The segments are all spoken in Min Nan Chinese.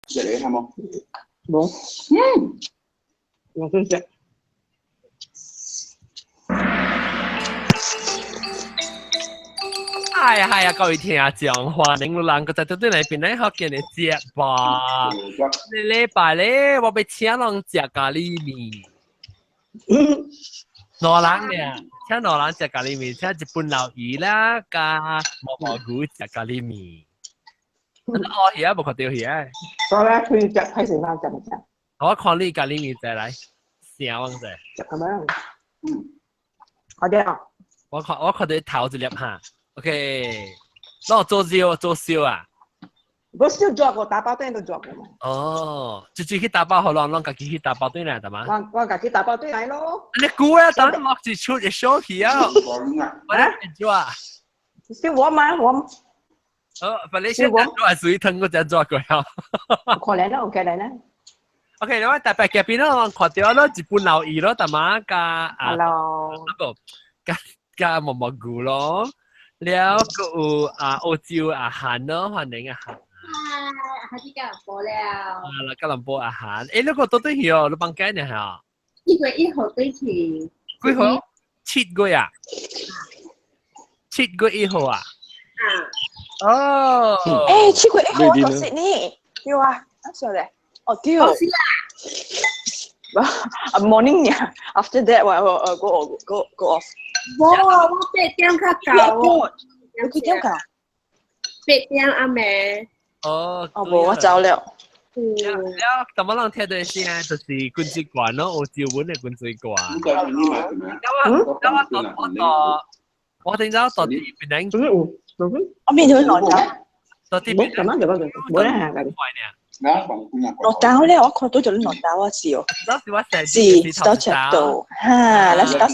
食嚟係冇？冇。嗯。我想食。係啊係啊，各位聽眾，歡迎你人個在對對來邊咧學見你食吧。呢禮拜咧，我欲請人食咖喱麵。兩人咧，請兩人食咖喱麵，請日本老魚啦，加毛毛菇食咖喱麵。哦，係啊，無看到係啊。所以咧，佢食睇成翻食唔食？我看你咖喱麵再來，聲往者。食咁樣。嗯。好啲啊。我看到頭一粒哈。OK，那我做燒做燒啊？我燒做過，打包店都做過嘛。哦，就自去打包好，攏家己去打包對來，對嗎？我家己打包對來咯。你估啊，等落一出就小去啊。我咧做啊。是我嗎？我。哦，反正現在做係水湯，我真做過啊。可能啦，OK 啦。 OK，我特別夾邊咯，我看到咯，日本老魚咯，大媽加啊，個加加毛毛菇咯。了個有啊澳洲阿韓咯，歡迎阿韓。啊，係吉隆坡了。啊，啦吉隆坡阿韓，誒，你個到底去哦？你放假呢嚇？ 1月1號對去。幾號？7月啊？7月1號啊？啊。哦。誒，7月1號我到悉尼，對啊，啊啥咧？哦對。是啦。 Morning 呀，after that 我我 go go go off。無，我8點較到。有幾點到？8點暗暝。哦。哦，無，我走了。了，怎麼人聽到聲就是滾水罐咯，澳洲本的滾水罐。我我我我頂早到啲邊頂。我面條落咗。到啲邊咁樣就冇得行㗎。落豆咧，我看到就落豆啊，是哦。是到食到，哈，那是到。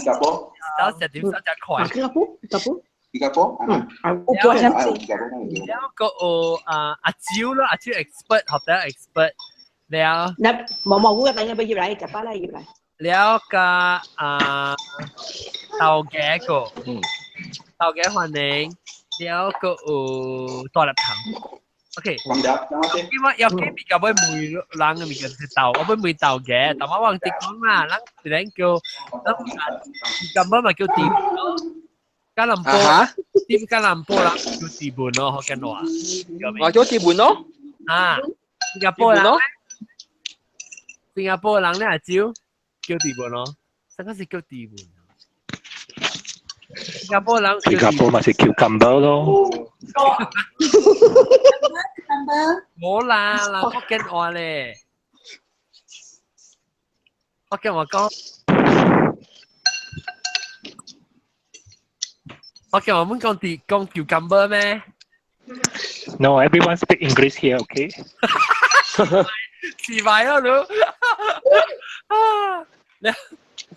到食點收只塊。新加坡，新加坡。新加坡，嗯，有播啥子？了個啊阿蕉咯，阿蕉 expert 學得 expert 了。那毛毛菇嘅等下俾入嚟，食巴啦入嚟。了個啊豆嘅個，豆嘅歡迎，了個有大粒糖。OK，因為有幾比較會問人嘅物件是豆，我會問豆嘅，但我忘記講啦，咱一人叫，咱根本咪叫地咯，吉隆坡，啲吉隆坡人叫地盤咯，福建話。我叫地盤咯。啊，新加坡人，新加坡人咧係招叫地盤咯，真係是叫地盤。新加坡人，新加坡咪是叫 cucumber 咯。冇啦，人福建話咧，福建話講，福建話們講地講 cucumber 咩？No, everyone speak English here, okay? 是咪啊你？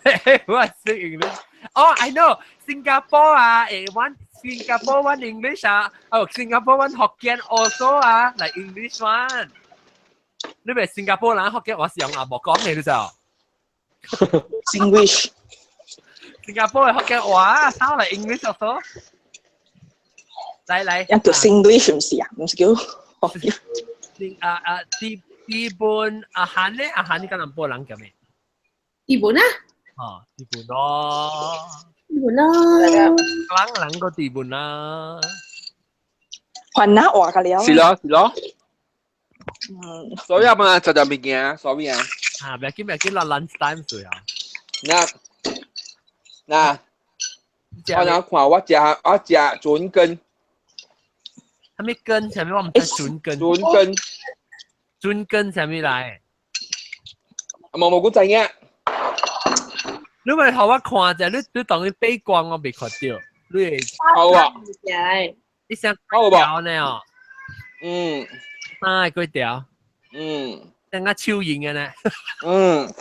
你 everyone speak English. Oh, I know. Singapore 啊，誒，one Singapore one English 啊，哦，Singapore one Hokkien also 啊，like English one。你咪新加坡人福建話是用阿莫講嘅，你就。 English。新加坡嘅福建話，sound like English also。來來。一叫 Singlish 唔是啊，唔是叫福建。啊啊，地地本阿韓咧，阿韓你吉隆坡人叫咩？地本啊？哦，地本咯。地本咯。人人個地本啦。雲南話㗎了。是咯，是咯。嗯。所以啊嘛，就就物件，所以啊。啊，唔要緊，唔要緊，落 lunch time 水啊。嗱嗱，我想看我食我食準根。啥物根？啥物我毋知準根。準根。準根啥物來？毛毛菇知影。你咪予我看者，你當伊背光我未看到，你會好啊。你想好條呢？哦。嗯。三個幾條？嗯。等下手型嘅呢？嗯。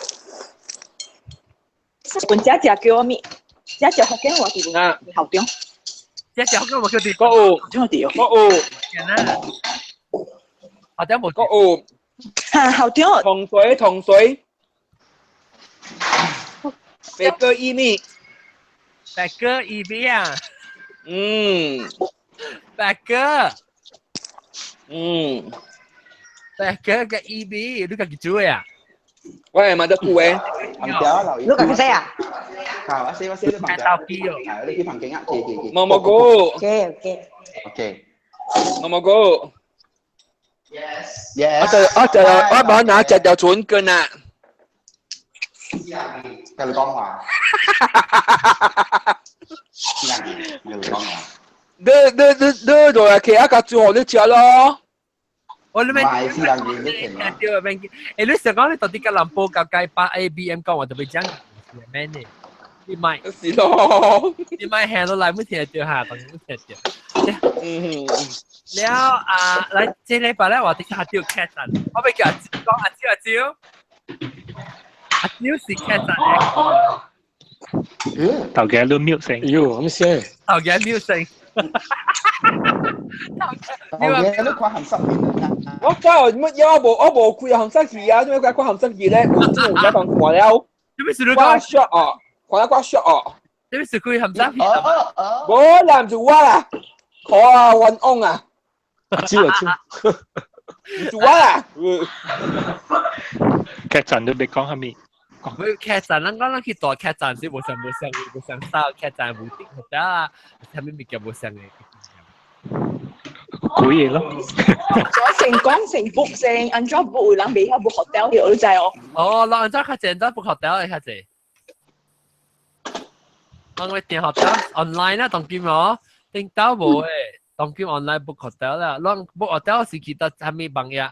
本姐姐叫我咪，姐姐福建話是校長。姐姐福建話叫地。國有。中地國有。校長無國有。嚇，校長。糖水糖水。白鴿伊麵。白鴿伊麵啊。嗯。白鴿。嗯。白個 EB，你家己煮的啊？我係買得久嘅。房條啊，你家己洗啊？好，我洗我洗你房條。機哦。係，你去房間啊？記記記。毛毛菇。 OK OK。 OK。毛毛菇。 Yes。Yes。我就我就我冇拿隻條準根啊。繼續講話。繼續講話。你你你你落來去啊，甲煮予你食咯。我你咪買是人嘅一定啊。對，免誒，你想講你到底吉隆坡甲街巴 A B M 講話特別講咩呢？你咪是咯，你咪行落來冇聽到嚇，當然冇聽到。嗯。了啊，來這禮拜咧，我哋下掉劇陣，我欲叫阿蕉講阿蕉阿蕉，阿蕉是劇陣嘅。頭家你 mute 聲。喲，咁先。頭家 mute 聲。頭家你看鹹濕片啊？我看乜嘢？我無我無開鹹濕戲啊！做咩看鹹濕戲咧？我真有遮講看了。做咩事你講？我 short 哦，看了我 short 哦。做咩事開鹹濕片？無啦，唔是我啦，可啊冤枉啊！阿蕉阿蕉，唔是我啦。劇陣你別講係咪？佢劇陣，咱講咱去大劇陣是無上無上無上啥，劇陣無定學得啊，啥物物件無上的。鬼嘢咯！左成講成 book 成，按怎 book 有人袂曉 book hotel 你知哦。哦，人按怎較濟，按怎 book hotel 會較濟。我會訂 hotel online 啦，當今哦，頂到無誒，當今 online book hotel 啦，咱 book hotel 是去到啥物網頁？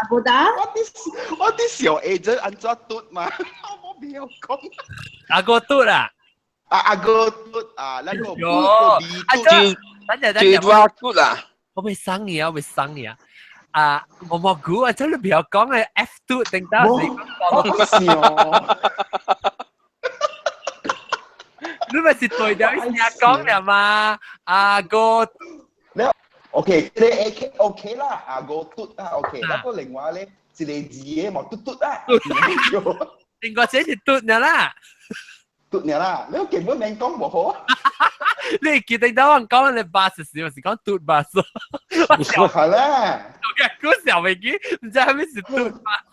Agoda？我啲小 agent 按怎嘟嘛？我冇曉講。阿哥嘟啦。啊阿哥嘟啊，那個喲，阿哥，等陣等陣，我嘟啦。我未生你啊，我未生你啊。啊，我冇估啊，真係唔曉講嘅 F 嘟定到時講。是哦。你咪是對掉一聲講了嘛？阿哥。 OK，這個 OK OK 啦，阿哥嘟啊 OK，那個另外咧，一個字嘅嘛嘟嘟啊。另外這是嘟了啦。嘟了啦，你根本免講無好。你記得到我講你巴士時，是講嘟巴士。係啦。我講小飛機，唔知係咪是嘟巴？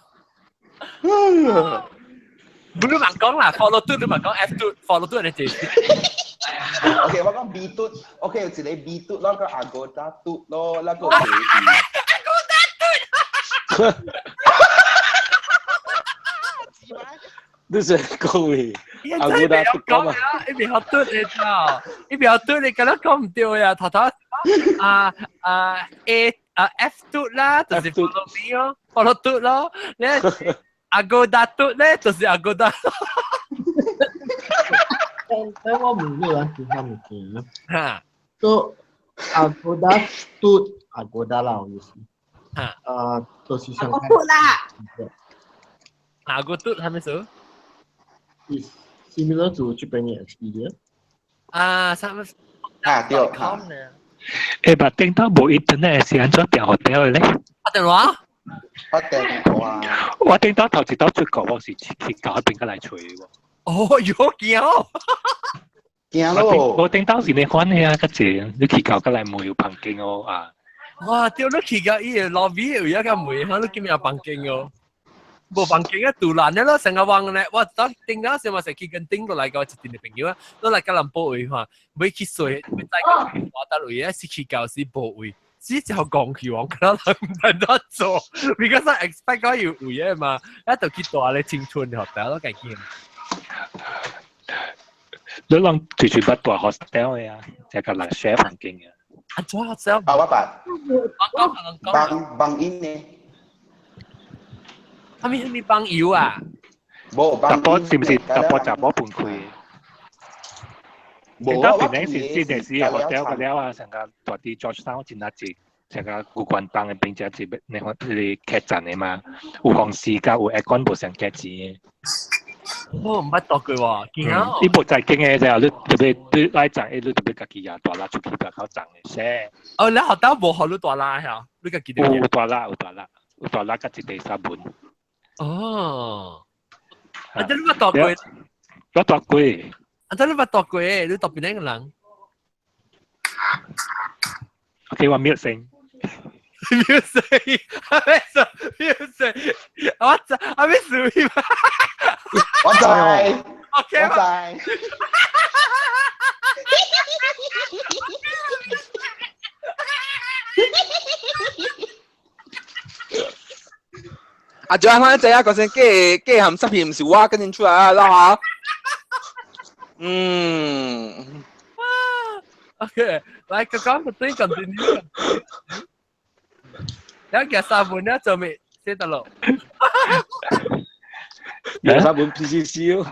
唔你嘛講啦，follow 嘟你嘛講 F 嘟，follow 嘟你這。 OK，我講 B 嘟，OK，有一個 B 嘟，那個 Agoda 嘟咯，那個 Agoda 嘟。你是講嘅，阿哥達嘟講嘛？伊袂曉嘟你知道？伊袂曉嘟你，敢若講毋對呀？頭頭啊啊 A 啊 F 嘟啦，就是 follow me 哦，follow 嘟咯。你 Agoda 嘟咧，就是 Agoda。但我問你咱其他物件。哈。都 Agoda 嘟 Agoda 啦，有時。哈。啊，就是上。 Agoda 嘟啦。 Agoda 嘟係咩事？ Is similar to 這邊嘅 Expedia。啊，啥物？啊對。誒，但頂到無 internet 是按怎訂 hotel 嘅咧？打電話？我電話。我頂到頭一道出國，我是去到彼邊個來揣喎。哦，喲驚哦！驚咯！我頂到是你款嘅啊，較濟你去到個來問有房間哦啊。哇！對，你去到伊個 lobby 有一個門，哈，你見有房間哦。無房間啊，杜蘭的咯，成個網咧，我當頂到時嘛是去跟頂落來個一陣的朋友啊，都來吉隆坡位吼，欲去睡，欲再個我搭位啊，是去到時無位，只就講去往，可能毋知怎做，because I expect 講有位的嘛，一就去大咧青春學校咯，家見。你攏最最捌大 hostel 的啊，就共人 share 房間嘅。啊，做 hostel？啊，我捌。講幫幫因呢？啥物啥物幫友啊？無查甫是毋是查甫查某分開？無啊！到邊是是是是 hotel 個了啊，上個大佇 Georgetown 真啊濟，上個有關東的邊只一那個迄個客棧的嘛，有公司佮有 aircon 無相價錢的。我毋捌到過喎，見你無在經的時候，你特別你愛賺，你特別家己也大拉出去較較賺的些。哦，你學校無予你大拉嚇？你家己有大拉有大拉有大拉佮一地三文。哦，啊！這你捌到過？我到過。啊！這你捌到過？你到邊個人？ OK，我 mute 先。秒死，阿咩事？秒死，我知阿咩事？我知，OK，我知。阿仲有翻仔啊，嗰陣假假鹹濕片唔是我跟進出來啊，啦嚇。嗯。 OK，來個講個對 continue。兩件三本咧做咩？寫得落。兩三本 PCC 咯。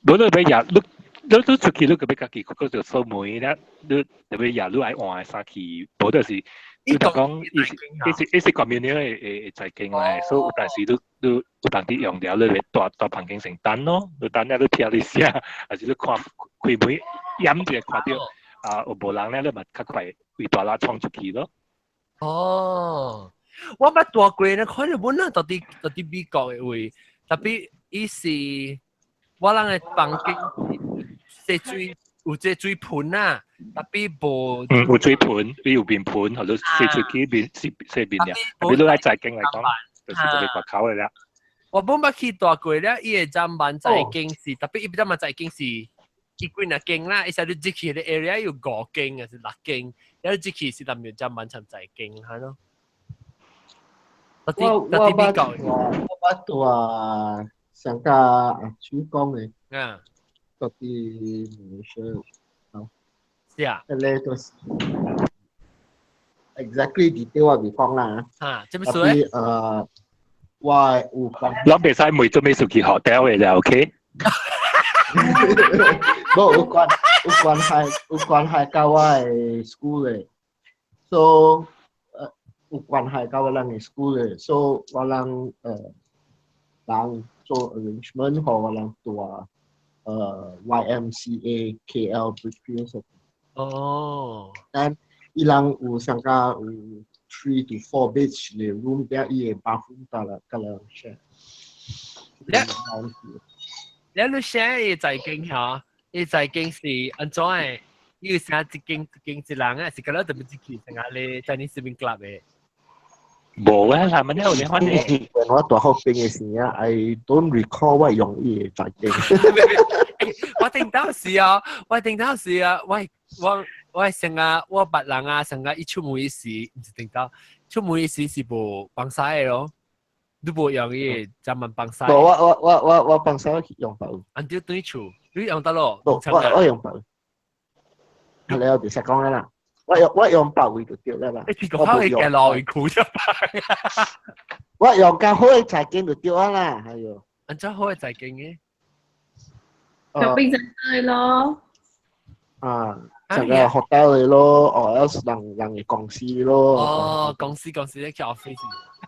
無你欲夜，你你你出去你閣欲家己閣著掃門咧，你特別夜你愛換衫去，無就是你就講伊是伊是伊是 community 的的財經來，所以有當時你你有當時用了，你會蹛蹛房間先等咯，你等了你聽你寫，還是你看開門掩住看著啊有無人咧，你嘛較快為大喇衝出去咯。哦，我捌蹛過呢，看著本來到佇到佇美國的位，特別伊是我人的房間洗水有這水盆啊，特別無嗯有水盆，伊有面盆，予你洗出去面洗洗面爾。特別你來財經來講，就是特別外口的啦。我本捌去蹛過了，伊的砧板財經是特別伊砧板財經是伊幾若間啦，伊使你入去的 area 有五間還是六間，了你入去是南苗砧板參財經係咯。我我捌我捌蹛上甲阿叔講的，啊，到佇馬來西亞，是啊，彼个就是 exactly detail 我袂講啦。啊，這麼說咧？我有講。攏袂使問做咩事去學掉的啦，OK？無有關有關係有關係佮我的 school 的，so 有關係佮我人的 school 的，so 我人人做 arrangement 予我人蹛YMCA KL Brickfields。哦。但伊人有上加有 3 to 4 beds 的 room，佮伊的 bathroom 得啦，佮人 share。你你寫伊財經嚇，伊財經是按怎的？伊有寫一間一間一人啊，是敢若特別一去成下咧 Chinese Swimming Club 的。無啊，他們有咧反正。我大學畢業時啊，I don't recall 我用伊的財經。我頂到時啊，我頂到時啊，我我我成啊，我捌人啊，成啊，伊出門時，毋是頂到出門時是無幫曬的咯。你無用伊專門幫曬。無，我我我我我幫曬用別位。按照對厝，你用得咯？無，我我用別位。你我袂使講啦啦，我用我用別位就對啦啦。你個口會行落去苦就我用較好的財經就對啊啦，哎喲。按怎好的財經嘅？就變成對咯。啊，成個 hotel 的咯，or else 人人的公司咯。哦，公司公司咧叫 office。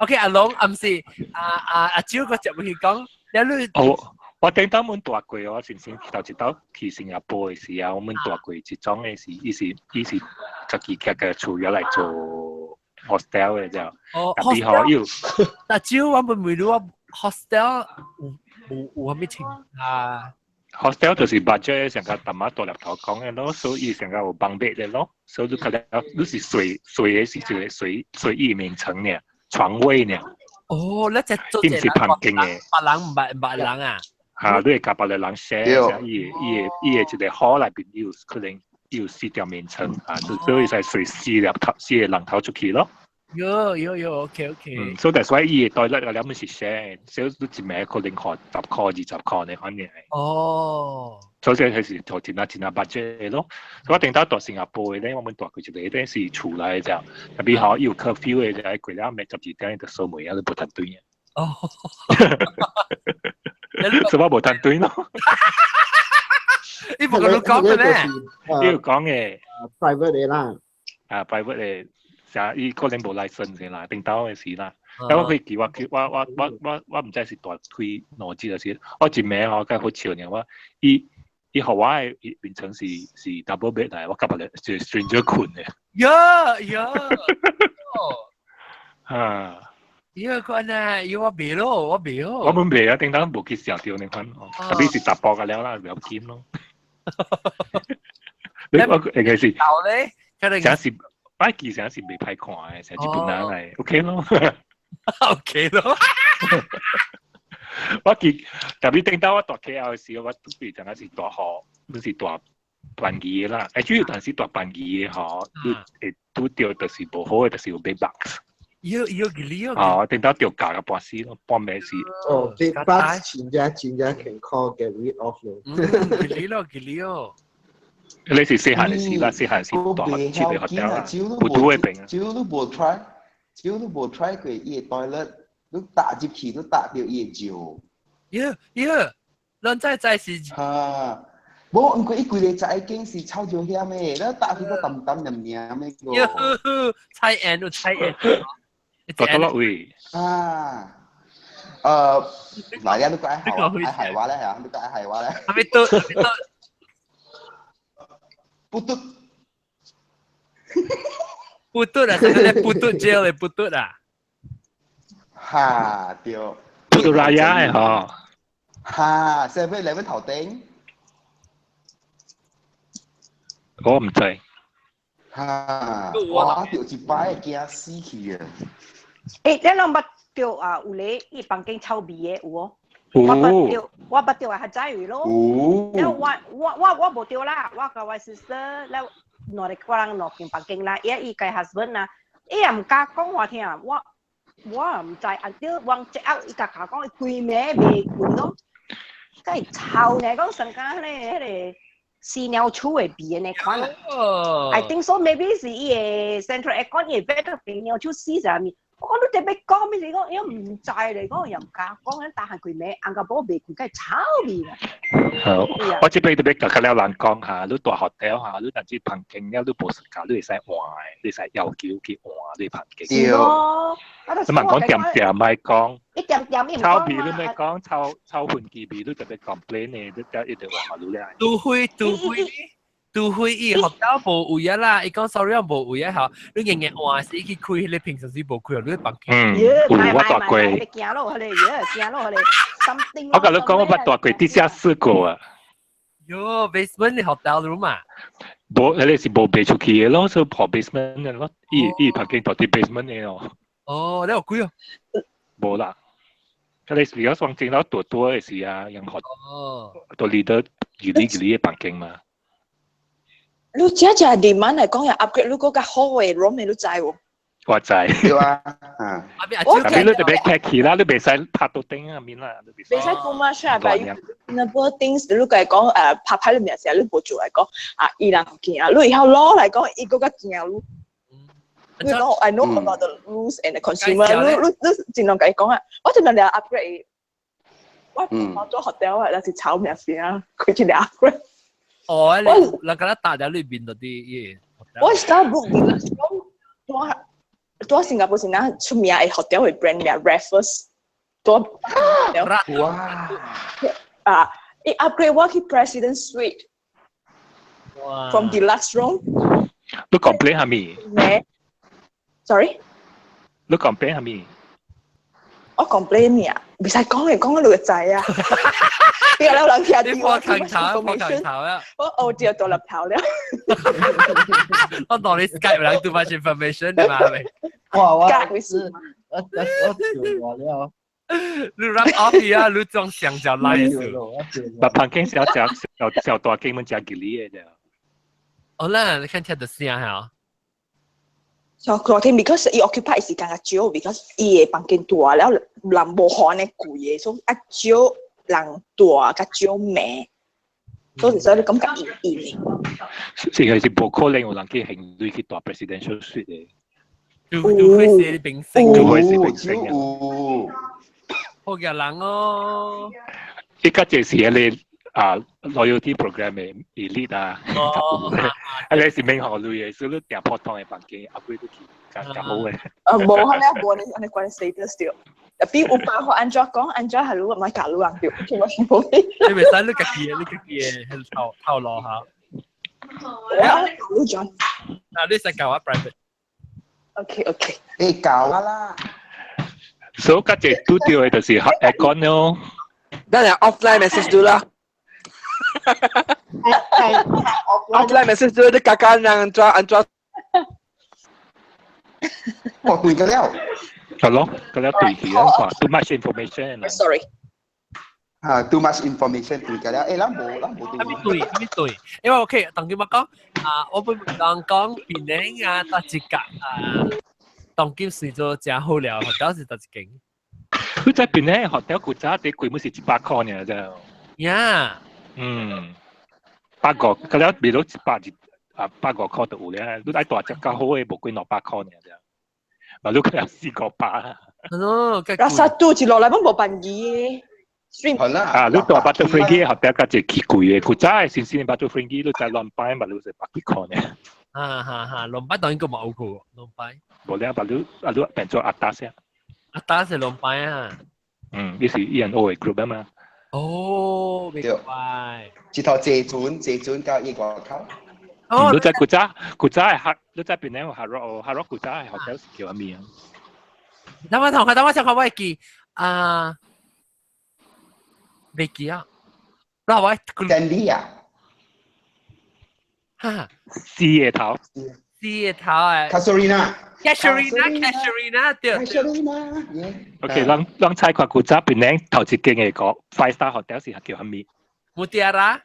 OK，阿龍，暗時阿阿阿蕉個接去講，你你。哦，我頂當阮蹛過，我先先頭一道去新加坡的時候，我們蹛過一種的是，伊是伊是家己徛個厝要來做 hostel 的這。哦特別好有。但蕉我問問你，我 hostel 有有有啥物情啊？ hostel 就是 budget 上個淡仔大粒頭講的咯，所以上個有房 bed 的咯，所以你可能你是睡睡的是一個睡睡伊眠床爾，床位爾。哦，你只做伊毋是房間的。別人毋捌別人啊？嚇，你會共別個人 share，伊的伊的伊的一個 hall 內面有可能有四條眠床啊，所以使睡四粒頭四個人頭出去咯。有有有，OK OK。嗯，所以 that's why 伊的 toilet 個兩本是 share，所以你一暝可能花10塊20塊呢，反正。哦。所以係是做真啊真啊 budget 咯。所以我頂到蹛新加坡的咧，我們蹛過一個咧是厝內這樣，特別吼有 curfew 的，就過了暝12點就鎖門啊，你無通轉。哦。所以我無通轉咯。你無共你講嘅咩？你有講嘅。 private 的啦。啊，private 的。成伊可能無 license 的啦，頂到的時啦。但我佢記我我我我我我毋知是蹛開兩日就是，我一暝吼較好笑爾，我伊伊予我的眠床是是 double bed 來，我佮別個是 stranger 睏的。呀呀！啊！呀，個呢，呀我袂咯，我袂咯。我們袂啊，頂當無去想著呢款，特別是查埔個了啦，袂要緊咯。你我應該是。咧，真是。擺記成是未歹看嘅，成日本人嚟，OK 咯。 OK 咯。我記特別頂到我蹛 KL 嘅時候，我都係陣時蹛學，都是蹛便宜嘅啦。誒，主要但是蹛便宜嘅嗬，你會拄著就是無好嘅，就是有 bed bugs。要要幾哩哦，頂到著價嘅半死咯，半暝是。哦，bed bugs 真正真正健康 get rid of 咯。嗯，幾哩咯，幾哩哦。你是細漢嘅時啦，細漢時蹛去學校啦，不拄會病啊。只要你無 try，只要你無 try 過伊個 toilet，你踏入去你踏到伊會尿。耶耶，咱再再是。嚇！無，毋過伊規個在間是臭尿險的，你踏去都淡淡黏黏的個。喲，菜園有菜園。到倒落位。啊！來啊！你個愛愛害我咧嚇，你個愛害我咧。係咪都？不嘟。不嘟啊！這個咧不嘟 jail 的不嘟啊。哈對。不嘟拉雅的嗬。哈，7-Eleven 頭頂。我唔知。哈！我著一擺驚死去啊！欸，你攏捌著啊？有咧，伊房間臭味的有無？我捌著，我捌著啊，較早有咯。了我無著啦，我佮我 sister 了兩個我人兩間房間啦，伊伊佮 husband 啦，伊也毋敢講我聽，我我毋知，按照往一後伊共講，伊規暝袂睏咯，佮伊臭呢，講上敢彼個彼個死貓鼠的味的那款啊。I think so maybe 是伊的 central aircon 伊會變到貓鼠死啥物。我講你特別講咩事講，伊毋知咧，講又毋敢講，咱逐項規暝紅甲某袂睏，佮臭味啦。好，我這邊特別共較了人講嚇，你蹛 hotel 嚇，你若是房間了，你無時間，你會使換的，你會使要求去換你房間。對咯。你莫講恬恬莫講。一恬恬伊毋臭味你莫講，臭臭薰機味你特別 complain 的，你才一定換予你。除非除非。除非伊學校無位啊啦，伊講 sorry 我無位啊吼，你硬硬換時去開，你平常時無開，你房間。嗯，有我蹛過。驚咯，彼個耶，驚咯，彼個 something。我共你講，我捌蹛過地下室過啊。喲，basement 的 hotel room 啊？無，彼個是無賣出去的咯，所以跑 basement 的咯，伊伊房間蹛佇 basement 的哦。哦，你有幾哦？無啦，彼個是比較雙正了大大的時啊，用學到離得距離距離的房間嘛。你真正 demand 來講，要 upgrade 你閣較好的 room，你知無？我知。對啊。我特別你特別客氣啦，你袂使拍到頂啊面啦。袂使 too much 啊，但係 reasonable things，你共伊講拍拍你名時，你無做來講啊，伊人驚，你會曉攞來講，伊閣較驚你。你講 I know about the rules and the consumer，你你你盡量共伊講啊，我盡量來 upgrade。我我做 hotel 啊，那是炒名先啊，佢盡量 upgrade。哦，你你覺得打喺裏邊嗰啲嘢？我 start book 蹛蹛新加坡是哪出名的 hotel 的 brand 名 Raffles，蹛哇啊！伊 upgrade 我去 President Suite，哇，from deluxe room。你 complain 係咪？咩？Sorry？你 complain 係咪？我 complain 咩啊？袂使講嘅，講到你就知啊！你個老人聽你破牆頭，破牆頭啊！我我只獨立頭了。我當你 Skype 人 too much information 嘛係咪？哇！我是我我我我了。你 rap off 啊！你裝香蕉來的。把房間小小小小大間們食吉利的啫。哦啦，你看聽到聲嚇。小大間 because 伊 occupy 時間較少，because 伊的房間大了，人無可能貴的，所以較少人大，較少名，所以所以你感覺硬硬的。是係是無可能有人去興錢去蹛 presidential suite 的。就就會是明星，就會是明星啊！好嘅人哦。依家就是迄個啊 loyalty program 的 elite 啊，啊你是免學類的，所以你訂普通的房間 upgrade 去較較好的。啊，無可能，無你按呢關 status 對。比有辦法按怎講，按怎係你莫教你人對，全部是無。你袂使你家己的，你家己的頭頭路嚇。我你講。嗱，你使教我 private。 OK OK。欸，教我啦。所以較濟拄著的就是 hot aircon 咯。等下 offline message tu 啦。offline message tu 你剛剛人按怎按怎。哦，對個了。係咯，個了對起啊，too much information。 Sorry。啊，too much information 對個了，誒，咱無咱無對。對，咩對？因為 OK，當今我講啊，我本當講檳城啊，搭一格啊，當今算做真好了，學校是佗一間。佢在檳城學校古早啲貴本是100塊呢，就。呀。嗯，百個，個了比如100一啊，150塊就有咧，你愛大隻較好嘅，無貴200塊呢，就。嘛，你可能4個百。哦， Rasa tu 一落來攏無便宜。好啦。啊，你大 Batu Ferringhi 學校較濟起貴嘅，古早嘅新新 Batu Ferringhi 你在亂擺嘛，你是百幾塊呢。啊哈哈，龍擺當然個冇有過，龍擺。無咧，把你啊你變做阿達先。阿達是龍擺啊。嗯，你是 E&O 嘅 group 啊嘛。哦，明白。一頭坐船，坐船到伊外口。哦，你在古早古早係客，你在邊咧？Hard Rock，Hard Rock 古早係 hotel 是叫咩啊？等我同佢，等我想看我會記啊，未記啊。嗱我 Sandy 啊，哈，四個頭，四個頭啊，Casuarina。 Casuarina，Casuarina 對。 Casuarina。 OK，咱咱猜看古早檳城頭一間嘅個 five star hotel 是叫啥物？ Mutiara。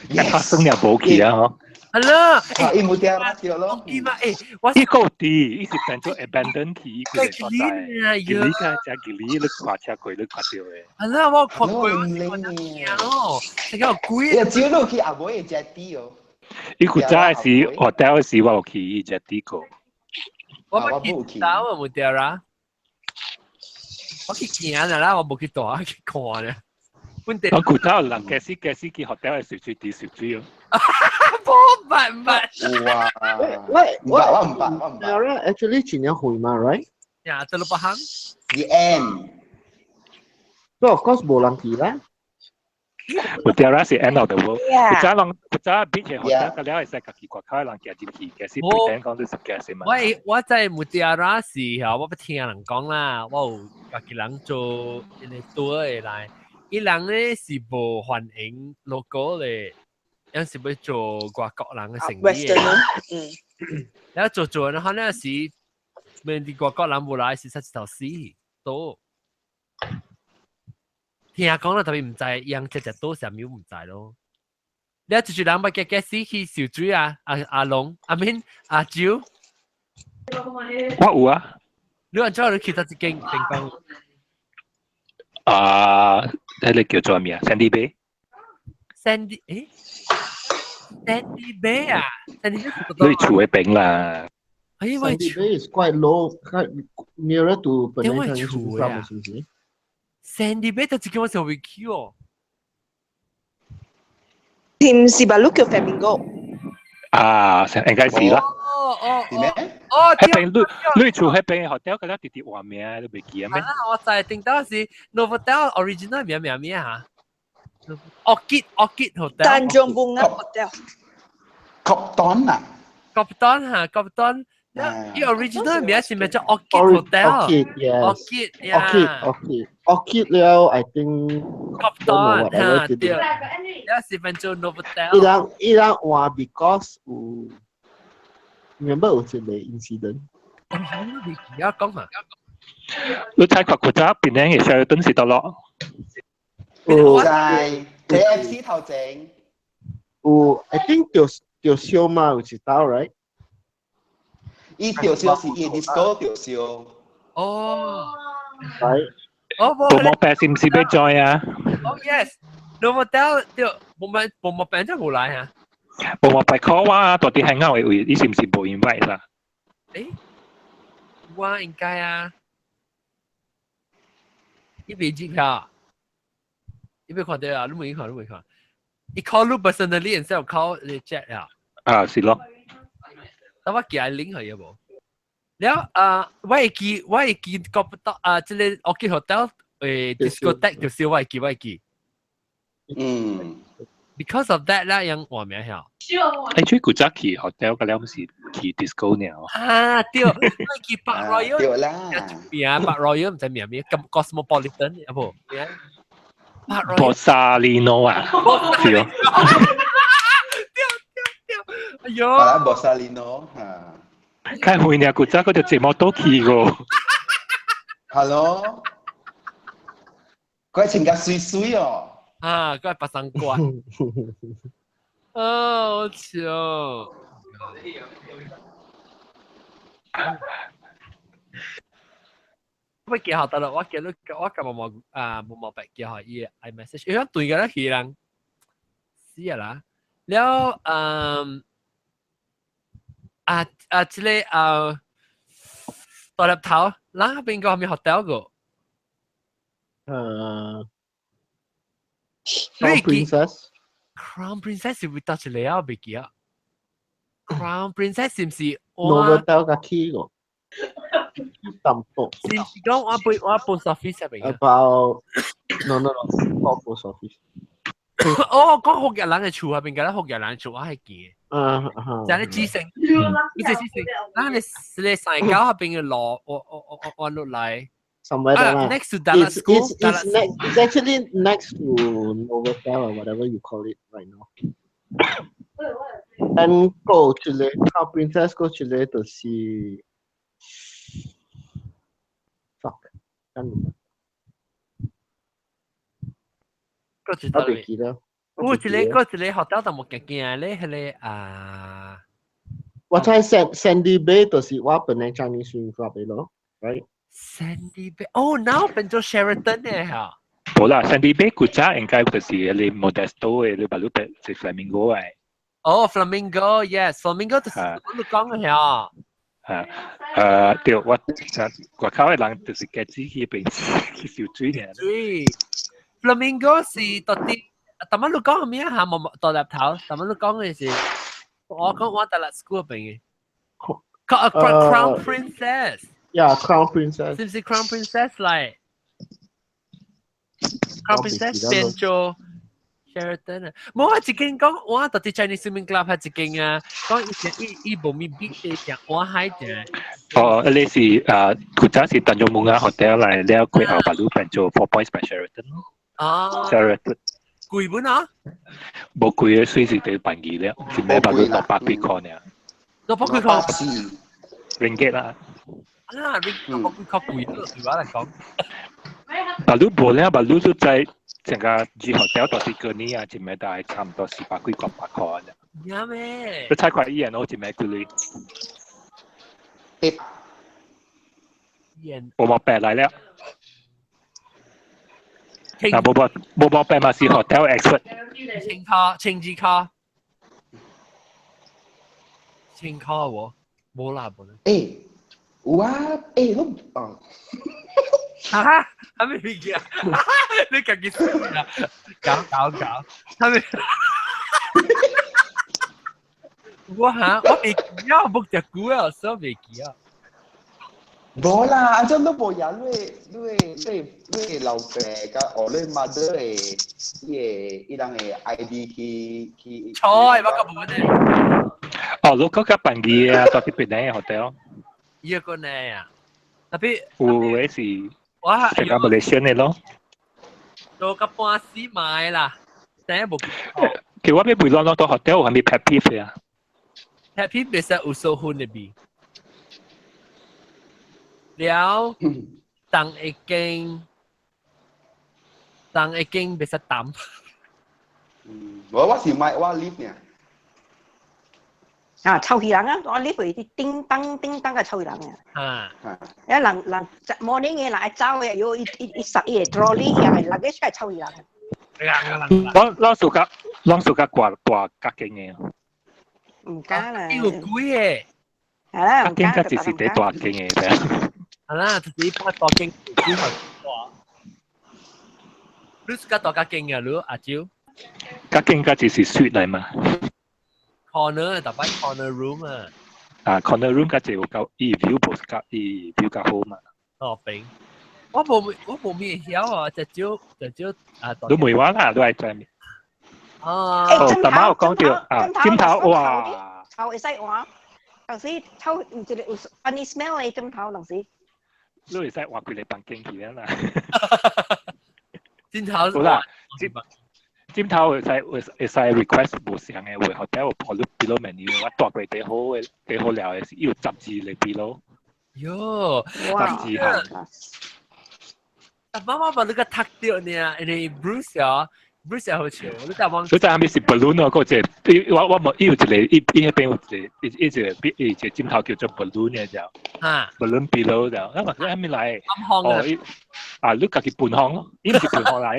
一拍生了無去啊！嗬。 Hello，啊，伊 Mutiara 對咯。記嘛？誒，我伊個佇，伊是變做 abandon 去，伊個所在。吉利個只吉利，你看車過，你看到的。 Hello，我看過，我看驚咯，這個鬼。伊只路去阿妹會食啲哦。伊古早是 hotel 時，我有去伊食啲過。我冇去到啊，Mutiara。我去行啦，我冇去蹛去看咧。本地我古早人駕駛駕駛去 hotel 係水水滴水水哦。冇辦法。哇！喂唔捌，我唔捌，我唔捌。 Actually 真正遠嘛，right？呀，Teluk Bahang。 The end。 So of course 無人去啦。 Mutiara 是 end of the world。古早人古早 beach 嘅 hotel，個了會使家己外口的人行入去，其實 pretend 講你是駕駛嘛。我在 Mutiara 時候，我不聽人講啦，我有家己人做一個 tour 的來，伊人咧是無歡迎 local 的，有時要做外國人嘅生意嘅。嗯。然後做做，然後那時，免啲外國人無來，是實一頭死多。聽講啦，特別毋知，樣隻隻多啥物毋知咯。你就是人捌嘅嘅死去受水啊！阿阿龍、阿敏、阿蕉，我有啊。你按怎你去佗一間地方？啊，迄個叫做咩啊？Sandy Bay。 Sandy，誒？Sandy Bay 啊？Sandy Bay 你厝嘅邊啦。哎， Sandy Bay is quite low, quite nearer to Penang 厝啊？是不是？Sandy Bay 就一間我上未去哦。是唔是吧？你叫 Flamingo？啊，應該是啦。哦哦是咩？哦，彼邊你你厝彼邊 hotel 嗰個直直換名，你袂記啊咩？啊，我知頂到是 Novotel original 名名咩嚇？Orchid Orchid Hotel。 Tanjung Bunga Hotel。 Copthorne 啊。 Copthorne 嚇，Copthorne。伊 original 名是咪叫 Orchid Hotel？ Orchid, yes. Orchid, Orchid, Orchid. Orchid 了，I think。 Copthorne 嚇，對。了是變做 Novotel。伊人伊人換 because 有，remember 有一個 incident。哦，你而家講啊？你睇看古早檳城嘅 Sheraton 是佗落？有在 KFC 頭前。有，I think 就就燒嘛，有一道，right？伊著燒是伊 disco 著燒。哦。 Right。哦，無毛病是毋是欲 join 啊？哦，yes，Novotel 對，無咪無毛病真無來啊。無毛病 call 我啊，到底係啱嘅位，你是毋是無 invite 啦？誒，我應該啊。你別記票，你別看到啊？你冇看，你冇看。伊 call 你 personally instead of call 你 chat 啊？啊，是咯。等我寄 link 去有無？了啊，我會記，我會記覺不到啊，這個 Orchid Hotel 誒 discotheque 就是我會記，我會記。嗯。 Because of that 啦，樣換名曉。誒，最古早去 hotel 個了，毋是去 disco 呢？啊，對，我去 Park Royal。對啦。名 Park Royal 毋知名咩，咁 Cosmopolitan 有無？名 Park Royal。 Borsalino 啊，是哦。哎呦。係啦，Borsalino 嚇。開會呢，古早嗰條節目都去過。 Hello，佢穿甲水水哦。啊，佢係白生瓜。啊，好笑。我記下得啦，我記得我今日冇啊冇冇白記下伊 iMessage，因為對嘅啦，佢人死啊啦，了嗯啊啊，這個啊大粒頭，咱邊個係咪 hotel 個？Crown Princess。 Crown Princess 是會搭一個啊？未記啊？Crown Princess 是唔是？ Novotel 甲起個。淡薄。是唔是講我背我 post office 入邊？About no no no， post office。哦，講福日人嘅厝入邊，嘅啦，福日人厝我係記。就係知性，呢隻知性，咱你你三九入邊嘅路，我落來。 Somewhere there lah. Next to Dallas School. It's actually next to Novotel or whatever you call it right now. And 過一個 Crown Princess 過一個就是 fuck，等陣。過一我未記得。有一個過一個學校就冇見見咧，彼個啊。我知 Sandy Bay 就是我本來 Chinese Swim Club 的咯，right？ Sandy Bay，哦，now 變做 Sheraton 嘅嚇。冇啦，Sandy Bay 古早應該就是你 Modesto 嘅，你把路白是 Flamingo 嘅。哦，Flamingo，yes，Flamingo 就是我講嘅嚇。啊，對，我我靠嘅人就是家己去邊去游水嘅。水，Flamingo 是到底，頭先你講咩啊？嚇，冇大粒頭，頭先你講嘅是，我講我大粒 school 邊嘅。Crown Princess。 Yeah, Crown Princess。是唔是 Crown Princess 嚟？Crown Princess 變做 Sheraton 啊！冇啊，一間講我到底 Chinese Swimming Club 係一間啊，講以前伊伊無咪比嘅食我海嘅。哦，你是古早是鄧用門啊 hotel 嚟，了佢後把路變做 Four Points by Sheraton 咯。哦。 Sheraton。貴本啊？無貴嘅，水是得便宜了，是每百路600幾塊呢。600幾塊。 Ringgit 啦。啊，Ringgit 600幾塊貴咯，對我嚟講。把路無了，把路都在成個 G hotel 到時個年啊，一暝大概差唔多400幾個百塊啊。啱咩？你猜塊一人我一暝幾鐳？人。冇冇白來了。嗱，冇冇冇冇白嘛是 hotel expert。千卡，千字卡，千卡喎，冇啦冇啦。誒，有啊，誒，我哦。哈，係咪物件？你家己說啦，搞搞搞，係咪？我嚇，我未記啊，冇隻股啊，所以未記啊。無啦，按怎都無贏你你你你老爸佮哦你 mother 的伊個伊人的 ID 去去。錯，我個無呢。哦，你嗰個辦嘅啊，到啲邊個 hotel？伊個呢啊，特別有嘅是。我成個馬來西亞的咯。做個半死買啦，第一無。其實我要背啷啷到 hotel 有係咪 pet peeve 啊？pet peeve 袂使有數分的味。了，當一間，當一間袂使淡。我是買我 lift 呢。啊，臭氣人啊！我 lift 啲叮當叮當嘅臭氣人啊！啊！一人人 morning 嘅人一走嘅，要一一一十一 trolley 嘅，luggage 係臭氣人。我我暑假，我暑假掛掛隔間嘅。唔敢啦。有鬼嘅。係啦，隔間隔就是第大間嘅。係啦，就是一般大間鬼係大。你暑假大間嘅，你阿蕉？隔間隔就是雪嚟嘛。 corner 特別 corner room 啊。啊，corner room 較濟有夠，伊 view 無較伊 view 較好嘛。哦，平。我無咩曉啊，隻蕉隻蕉啊。你問我啦，都係在面。啊。哦，大媽有講到啊，枕頭哇。頭會使換，有時頭有一個有 funny smell 的枕頭，有時。你會使換幾個房間去啦。枕頭。好啦。枕頭會使會會使 request 無相嘅，會 hotel 有鋪你 pillow menu，我蹛過第好嘅第好料嘅是有12個 pillow。喲，12項。媽媽把那個讀掉呢，因為 Bruce 啊，Bruce 好笑，你就望。所以在係咪是 balloon 哦？嗰隻，我我冇，伊有一個，伊伊彼邊有一個，伊伊一個伊一個枕頭叫做 balloon 嘅就，balloon pillow 就，那嘛佢係咪來？哦，伊啊，你家己搬項咯，伊毋是搬項來，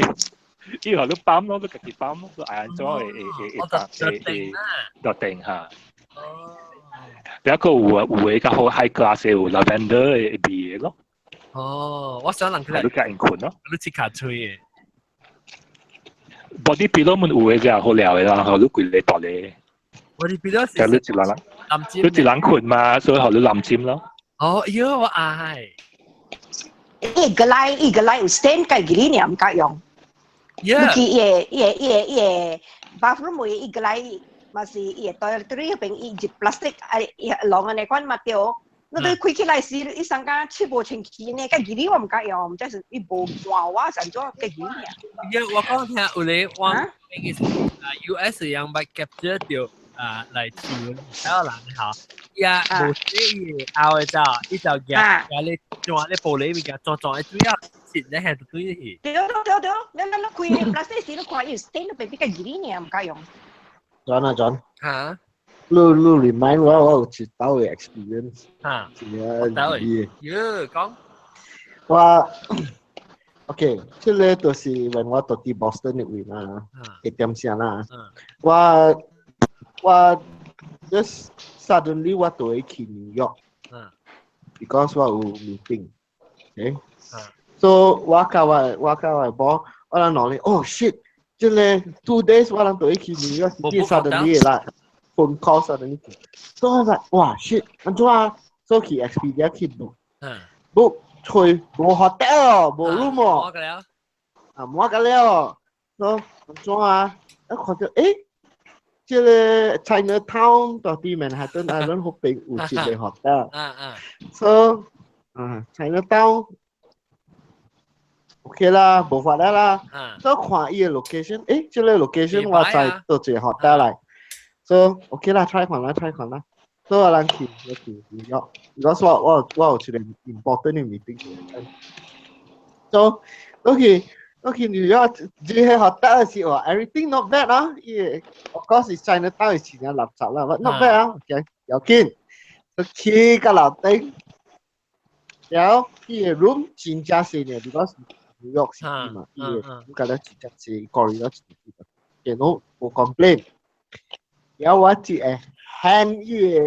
伊話你搬咯，你家己搬咯，你按怎會會會會會落定嚇。哦。第一個有啊，有的較好 high class 有 lavender 的味的咯。哦，我想人佢你較用困咯。你即刻吹的。 Body pillow 們有的就好料的啦，予你規個大個。 Body pillow 是。你一人，你一人睏嘛，所以予你攬枕咯。哦，喲，我愛。一個來一個來有 stain 個吉呢，毋敢用。你去伊個伊個伊個伊個 bathroom 位一個來嘛是伊個 toiletry 彼邊伊一 plastic 啊，伊籠按呢款嘛對。你對開起來時，伊上間切無清氣呢，個吉呢我毋敢用，這是伊無換我怎做個吉呢？呀，我講聽有咧，我應該是啊，US 樣捌 capture 到啊來潮台灣人吼，伊啊無洗伊後的就，伊就夾夾咧裝咧玻璃物件裝裝的水啊，切咧係對去。對對對對，你你你開 plastic 時，你看伊 stain 都變比較吉呢，毋敢用。 John 啊 John。嚇？你你 remind 我我有一道的 experience。嚇？真正喲，講。我 OK，這個就是when 我住佇 Boston 的位啦，一點聲啦。我我 just suddenly 我就會去 New York。because 我有 meeting。Okay。So 我佮我我佮我某，我人講咧，oh shit，這個 2 days 我人就會去 New York，是 suddenly 啦，phone call suddenly。So 我 like 哇 shit，按怎啊？So 去 Expedia 去 book。book 揣無 hotel 無 room 哦。啊，滿個了。So 按怎啊？一看到誒，這個 Chinatown 到佇 Manhattan Island 彼邊有一個 hotel。So 啊，Chinatown。OK 啦，無法啦。所以看伊个 location，誒，這個 location 我知佗一個 hotel 來。So OK 啦，try 看啦，try 看啦。所以我人去，我去紐約。如果我我我有一個 important 的 meeting。So OK OK 紐約這個 hotel 是話 everything not bad 啊，伊 of course 是 Chinatown 是真垃圾啦，but not bad 啊，OK，要緊。去到樓頂，然後伊个 room 真正細呢，because New York City 嘛，伊個我覺得真正是 corridor 真正見到無 complain。然後我一個 hand 伊個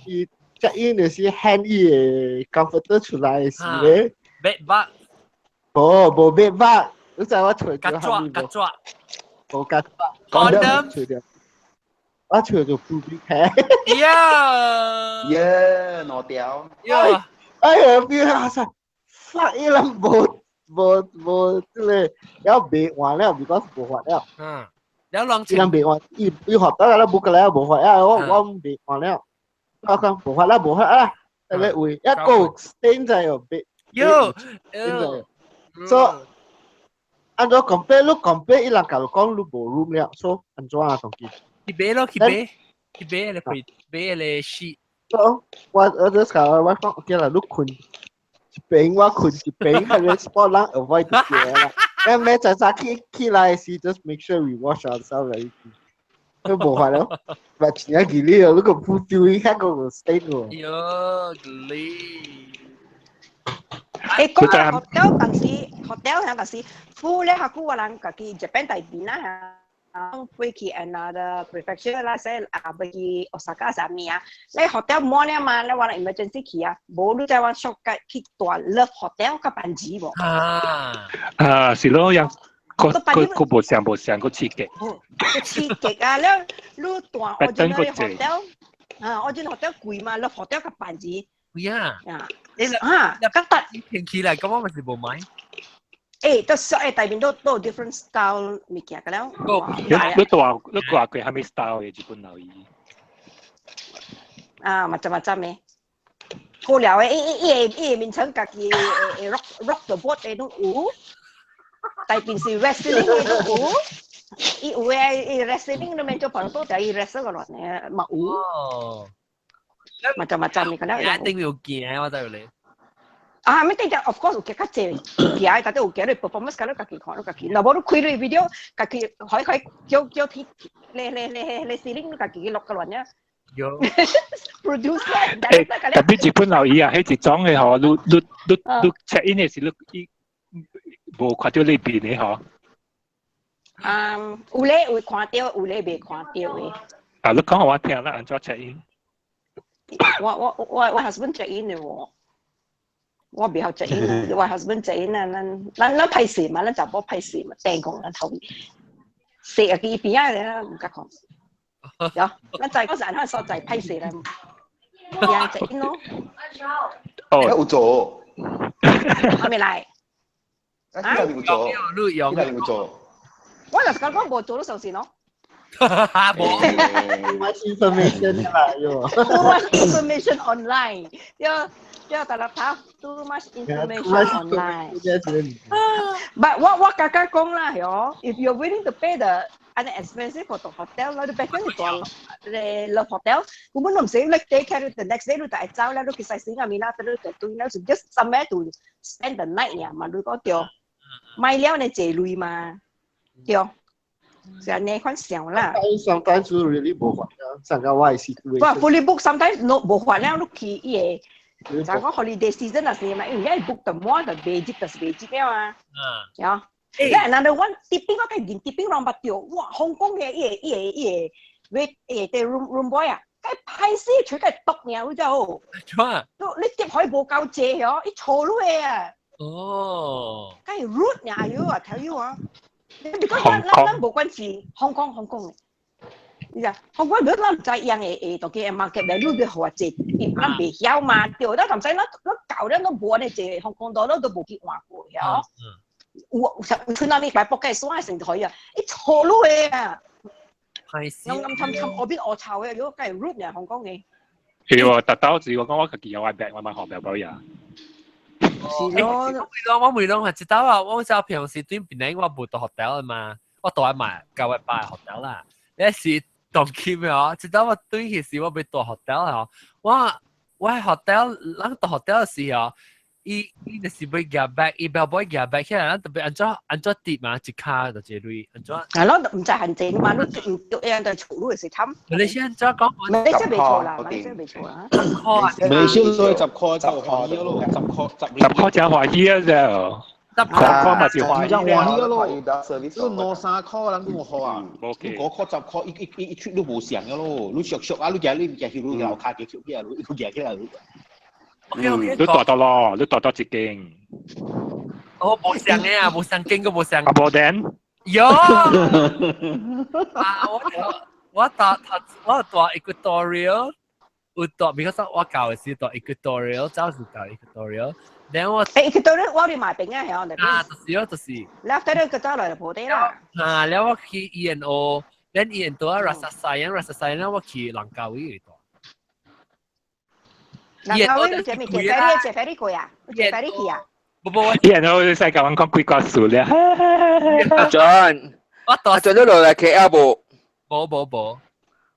伊 check in 就是 hand 伊個 comforter 出來的時咧，bed bug，無無 bed bug，你知我揣著啥物無？曱甴，無曱甴，condom，揣著，我揣著 pubic hair。呀，耶，攞掉。呀，哎呀，邊啊塞，fuck 伊人無無無這個，了袂換了，because 無法了。嗯，了人伊人袂換，伊伊學得啦，無過來無法啊，我我袂換了。我講無法啦，無法啦，那個位一個 stain 在哦，別。喲，所以按怎 compare 你 compare 伊人共你講你無 room 了，所以按怎啊當佢？去買咯，去買，去買你去買你 sheet。所以我我就講我講 OK 啦，你睏一邊我睏一邊，彼個 spot 人 avoid 啲啦。咁咩早早起起來時，just make sure we wash ourselves very clean。都無法咯，嘛真正記你哦，你個布丟伊遐個 stain 喎。喲，你。誒，講到 hotel 當時，hotel 響當時，付咧下久我人家己 Japan 大邊啦嚇，飛去 another prefecture 啦，說啊飛去 Osaka 啥物啊，你 hotel 滿了嘛，你我人 emergency 去啊，無你再往 short 去蹛 Love Hotel 較便宜無？啊，啊，是咯，樣個個個無相無相個刺激。個刺激啊！了你蹛 ordinary hotel，啊，ordinary hotel 貴嘛，Love Hotel 較便宜。貴啊！啊，你啊，較得天氣來，咁我咪是無買。誒，都誒大邊都都有 different style 物件個了。你你蹛你蹛過啥物 style 的日本樓伊？啊，macam-macam 的。好料的，伊伊伊個伊個名稱家己會會 rock rock the boat 的攏有，大邊是 wrestling 的攏有。伊有誒，伊 wrestling 都免做跑多，就伊 wrestle 個落呢，嘛有。哦。 Macam-macam 你可能。一定要見我就你。啊，咪定就 of course 有較濟行，但係有行你 performance 佢家己看，你家己。若無你開你 video，家己可以可以叫叫天，你你你你司令你家己錄個亂呀。有。 Producer，欸，特別日本留意啊，彼一種的吼，你你你你 check in 的時，你伊無看到你邊的吼。啊，有咧有看到，有咧未看到的。啊，你講予我聽啦，按怎 check in？我 husband check in 的喎。我袂曉 check in，我 husband check in 啊，咱咱咱歹勢嘛，咱查某歹勢嘛，掟講咱頭踅啊，佢邊仔咧毋敢看。有，咱在嗰時按所在歹勢啦，人 check in 咯。哦，有做。還未來。啊？有做。你有有做。我就是講講無做都相信咯。無。 Much information 啦，喲。 Too much information online。要要大家睇 too much information online。But 我剛剛講啦，喲，if you're willing to pay the 按呢 expensive for the hotel 啦，你 better 你住咧 love hotel，根本都唔使你 take care the next day 你就會走啦，你去洗洗下面啦，你就對啦，就 just somewhere to spend the night 呀嘛，你講對，買了你借鐳嘛，對。是按呢款想啦。 Sometimes you really 無法啊，上個我的 situation。不，fully book sometimes no 無法了，你去伊個，就講 holiday season 那時嘛，因為 book 得滿就袂接就是袂接了啊。嗯。呀。咧，another one tipping 我計連 tipping 攏捌著，哇！香港嘅伊個伊個伊個喂伊個 room boy 啊，該歹勢吹該毒爾，你知無？做啊？你接海無夠濟哦，伊錯落啊。哦。該 rude 爾喲啊，tell you 啊。你講咱咱咱無關係，香港香港嘅，你知？香港如果咱毋知樣會會當去 market 來，你欲予我坐，咱袂曉嘛，對，咱毋知咱咱舊了都無按呢坐，香港島咱都無去換過，曉？有有出那邊擺博嘅山成台啊，伊錯落的啊，係死！暗暗沉沉，外邊惡臭嘅，如果梗係 rude 嘅香港嘅。係喎，特兜子我講我家己有愛病，我買學苗包呀。是咯，我每攏係知道啊，我就平時對邊我無到 hotel 嘛，我到買九月八 hotel 啦。你是當去咩啊？知道我對其時我欲住 hotel 啊，我我喺 hotel，咱住 hotel 時候，伊伊就是欲夾 bag，伊 bell boy 夾 bag 起來，咱特別按怎按怎跌嘛，一卡就一鐳，按怎？係咯，毋知限制嘛，你毋叫人就厝你是貪。你先怎講？你真袂錯啦，你真袂錯啦。十塊，馬來西亞十塊就歡喜咯，十塊十。十塊真歡喜啊！就十塊嘛是歡喜真歡喜咯。你兩三塊人都無好啊，你五塊十塊，一一一出都無上嘅咯。你熟熟啊，你行你行去你樓卡嘅出去啊，你行起來。 OK OK，你大到咯，你大到一間。哦，無相嘅啊，無相經都無相。啊，無電。有。啊，我我搭我住 Equatorial，有住，because 我舊時住 Equatorial，早時住 Equatorial。然後我誒，Equatorial 我哋買餅啊，係我哋。啊，就是咯，就是。然後等佢走來就破地啦。啊，然後我去 ENO，然後 ENO 啊，Rasa Sayang，Rasa Sayang 我去蘭卡威度。蘭卡威你坐咩？坐 ferry 坐 ferry 過啊？坐 ferry 去啊？不不，我 ENO 你使甲阮講幾掛數咧？阿 John，我阿 John 你落來 KL 無？無無無，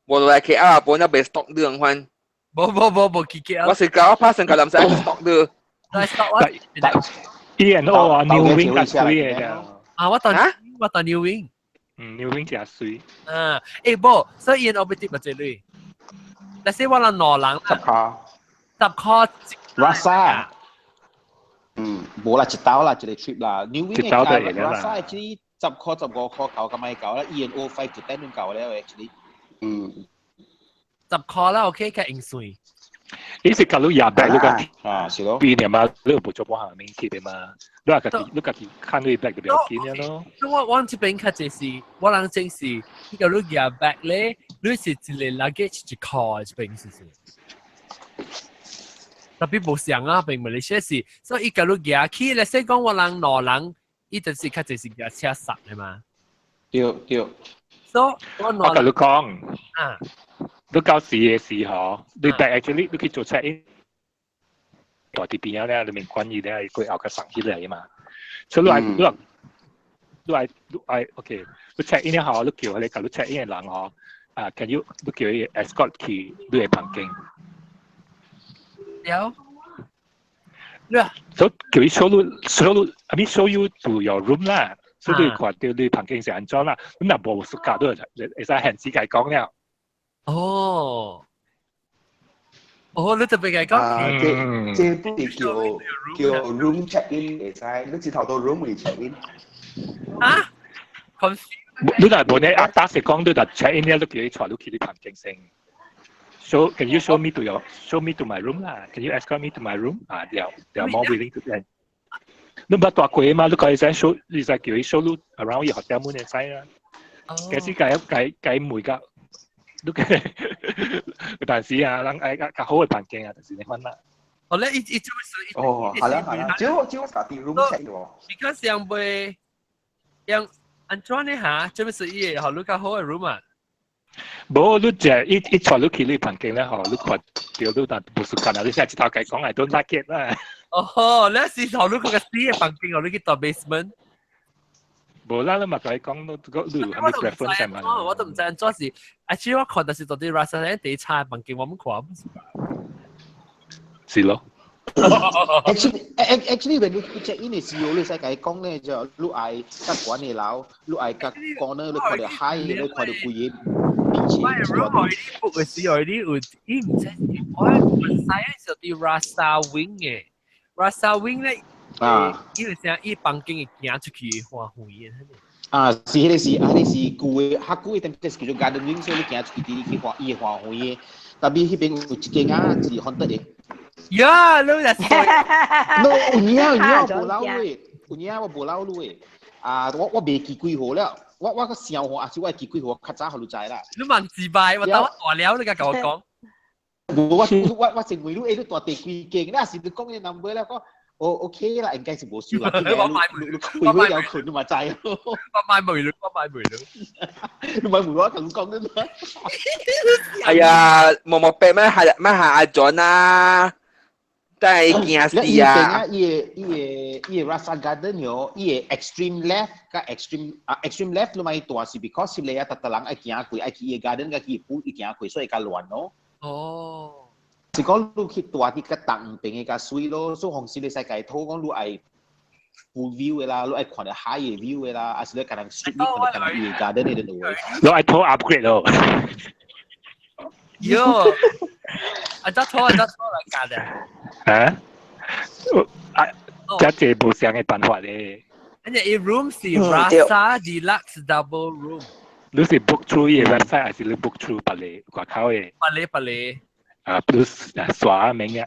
無落來 KL 無，那袂 stock 你款。無無無無去 KL。我是教我拍成個林仔 stock 你。但 stock 我。 ENO 啊，New Wing 較水的。啊，我當我當 New Wing。嗯，New Wing 誠水。啊，欸無，所以 ENO 欲跌嘛這類。但是我人兩人。十塊。十塊。 Rasa。嗯，無啦，一兜啦，一個 trip 啦。New Wing 嘅價，Rasa 這裡十塊十五塊夠，咁咪夠啦。ENO 5 to 10 都夠了，actually。嗯。十塊啦，OK，較用算。你是假如廿八你個啊，是咯，邊嘛，你無做半項免去的嘛，你家己你家己看你 bag 就比較緊咯。我我這邊較濟是，我人正是，你假如廿八咧，你是一個 luggage 一塊這邊是是。特別無相啊，並馬來西亞是，所以伊假如舉起咧，說講我人兩人，伊就是較濟是舉車塞的嘛。對對。所以我我共你講，啊，你到時的時候，你 bag actually 你去做 check in，大佇邊仔咧，你免管伊咧，過後較送起來嘛。所以你你你愛你愛，OK，你 check in 後，你叫佢哋，你 check in 嘅人嗬，啊，can you 你叫伊 escort 去你嘅房間。了。所以叫伊 show 你 show 你，I mean show you to your room 啦。所以你看到你房間是按怎啦，咁若無暑假都會使限時解講了。哦。哦，你特別係講，啊，這這不是叫 room check in 會使，你直頭到 room 會 check in。啊？你若無呢？阿達是講你若 check in 了，你叫伊帶你去你房間先。So can you show me to my room 啦？Can you escort me to my room？啊，they are more willing to then。你唔捌蹛過嘛？你可以使 show，你使叫伊 show 你 around 伊 hotel 門會使啦。其實計計計每個。你有陣時啊，人愛較較好嘅環境啊，就是你款啦。哦，咧，伊伊做咩事？哦，係啦係啦，只要只要家己 room check 喎。 Because 樣袂樣按怎呢嚇？做咩事伊會予你較好嘅 room 啊？無，你食伊伊帶你去你房間咧，吼，你看到你但無時間啊，你現在一頭家講 I don't like it 啦。哦，你是予你個死嘅房間，予你去到 basement。無啦，你嘛共伊講，你你有啥物 preference 嘛？我都毋知按怎是，actually 我看就是到底 Rasa 咧第差房間，我們看。是咯。 Actually, when 你 check in 嘅時候，你使共伊講咧，就你愛較懸嘅樓，你愛較 corner，你看到海，你看到規个 beach。我 room already book 嘅時候，already 有，伊毋知我我知是佇 Rasa Wing 嘅，Rasa Wing 咧。啊！伊有啥？伊房間會行出去花園。啊，是彼個是，啊，彼個是舊的，較舊的點就是叫做 garden wing，所以你行出去佇去花伊的花園的。特別彼邊有一間啊，是 haunted 的。呀，你若是 No，有影有影無老的，有影我無老的。啊，我我袂記幾號了，我我個想號，還是我會記幾號，較早予你知啦。你問自敗，我等我大了，你共我講。無，我我我成為你，你蹛第幾間？那是你講的 number 了，講。哦，OK 啦，應該是無輸啦。我買你開會有困你嘛知。我買梅咯，我買梅咯。你買梅我同你講啫嘛。哎呀，無無白咩係咩係阿 John 啊？但係驚死啊！伊個伊個伊個 Rasa Garden 喲，伊個 extreme left 佮 extreme 啊 extreme left 你咪大是 because 你啊，逐逐人愛行過，愛去伊個 garden 佮去 pool 伊行過，所以較亂咯。哦。是講你去蹛佇較東邊的較媠咯，所以方式你使共討講你愛 full view 的啦，你愛看到海的 view 的啦，還是你共人 street 你看到共人伊個 garden 的路。你愛討 upgrade 咯。喲，啊，得拖啊，得拖來教的。啊？啊，這這無相的辦法咧。而且伊 room 是 Rasa Deluxe Double Room。你是 book through 伊個 website 還是你 book through 別个外口的？別个別个。啊，不是刷名啊。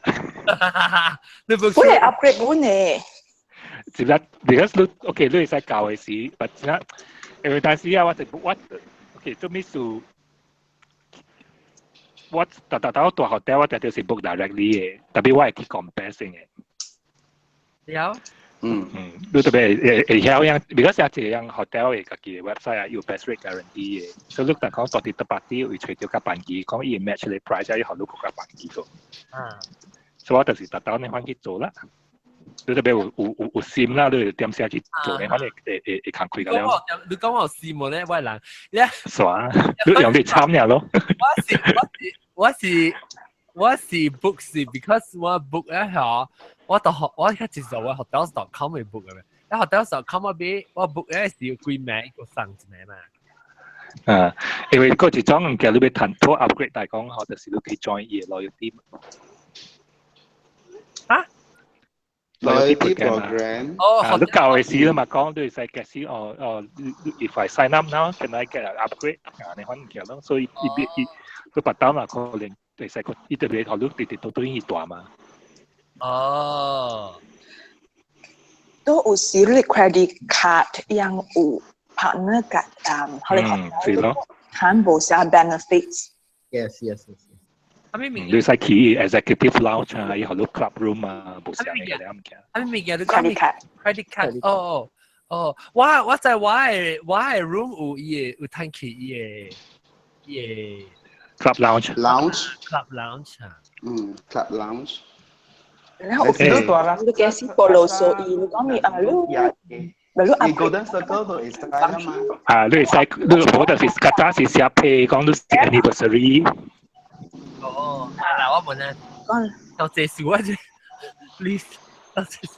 你 book 本嚟 upgrade 本嚟。是啦，because 你 OK，你會使教的時，但是因為當時啊，我就我 OK，做咩事？我逐逐到蹛 hotel，我就是 book directly 的，特別我會去 compare 先的。了。嗯嗯，你特別會會曉樣，because 有一樣 hotel 的家己的 website 啊，有 best rate guarantee 的，所以你當講蹛佇特別啲會揣著較便宜，講伊 match 你 price，伊予你閣較便宜個。所以我就是逐逐呢款去做啦。你特別有有有有心啦，你就點寫去做呢款會會會會工開個了。你講我有心無咧，我人，你傻，你用你參爾咯。我是我是我是我是 book 是 because 我 book 咧嚇，我到學我較接受我 hotels.com 去 book 嘅，一 hotels.com 我俾我 book 咧是要幾名一個送一名嘛。啊，因為嗰一種物件你欲趁討 upgrade 來講，吼，就是你可以 join 伊的 loyalty。啊？loyalty program。哦，啊，你舊的時你嘛講，你會使 get 時哦哦，if I sign up now, can I get an upgrade？啊，你反正咯，所以伊伊佢別單嘛，可能會使個伊特別予你直直都對伊蹛嘛。哦。都有時你 credit card 樣有 partner 嘅，嗯，佢哋是咯，肯無啥 benefits。 Yes. 你使去 executive lounge 啊，伊予你 club room 啊，無啥嘅咧物件。啊，物件你 credit card credit card，哦哦，我我在我的 room 有伊個有趁去伊個伊個 club lounge lounge club lounge 啊，嗯，club lounge。然後有你嘅是保羅所以你講你啊，你你 Golden Circle 都會使啦嘛。啊，你會使，你無就是較早是寫批講你是 anniversary。哦，嗱，我問啊，到這數啊，please，到這數。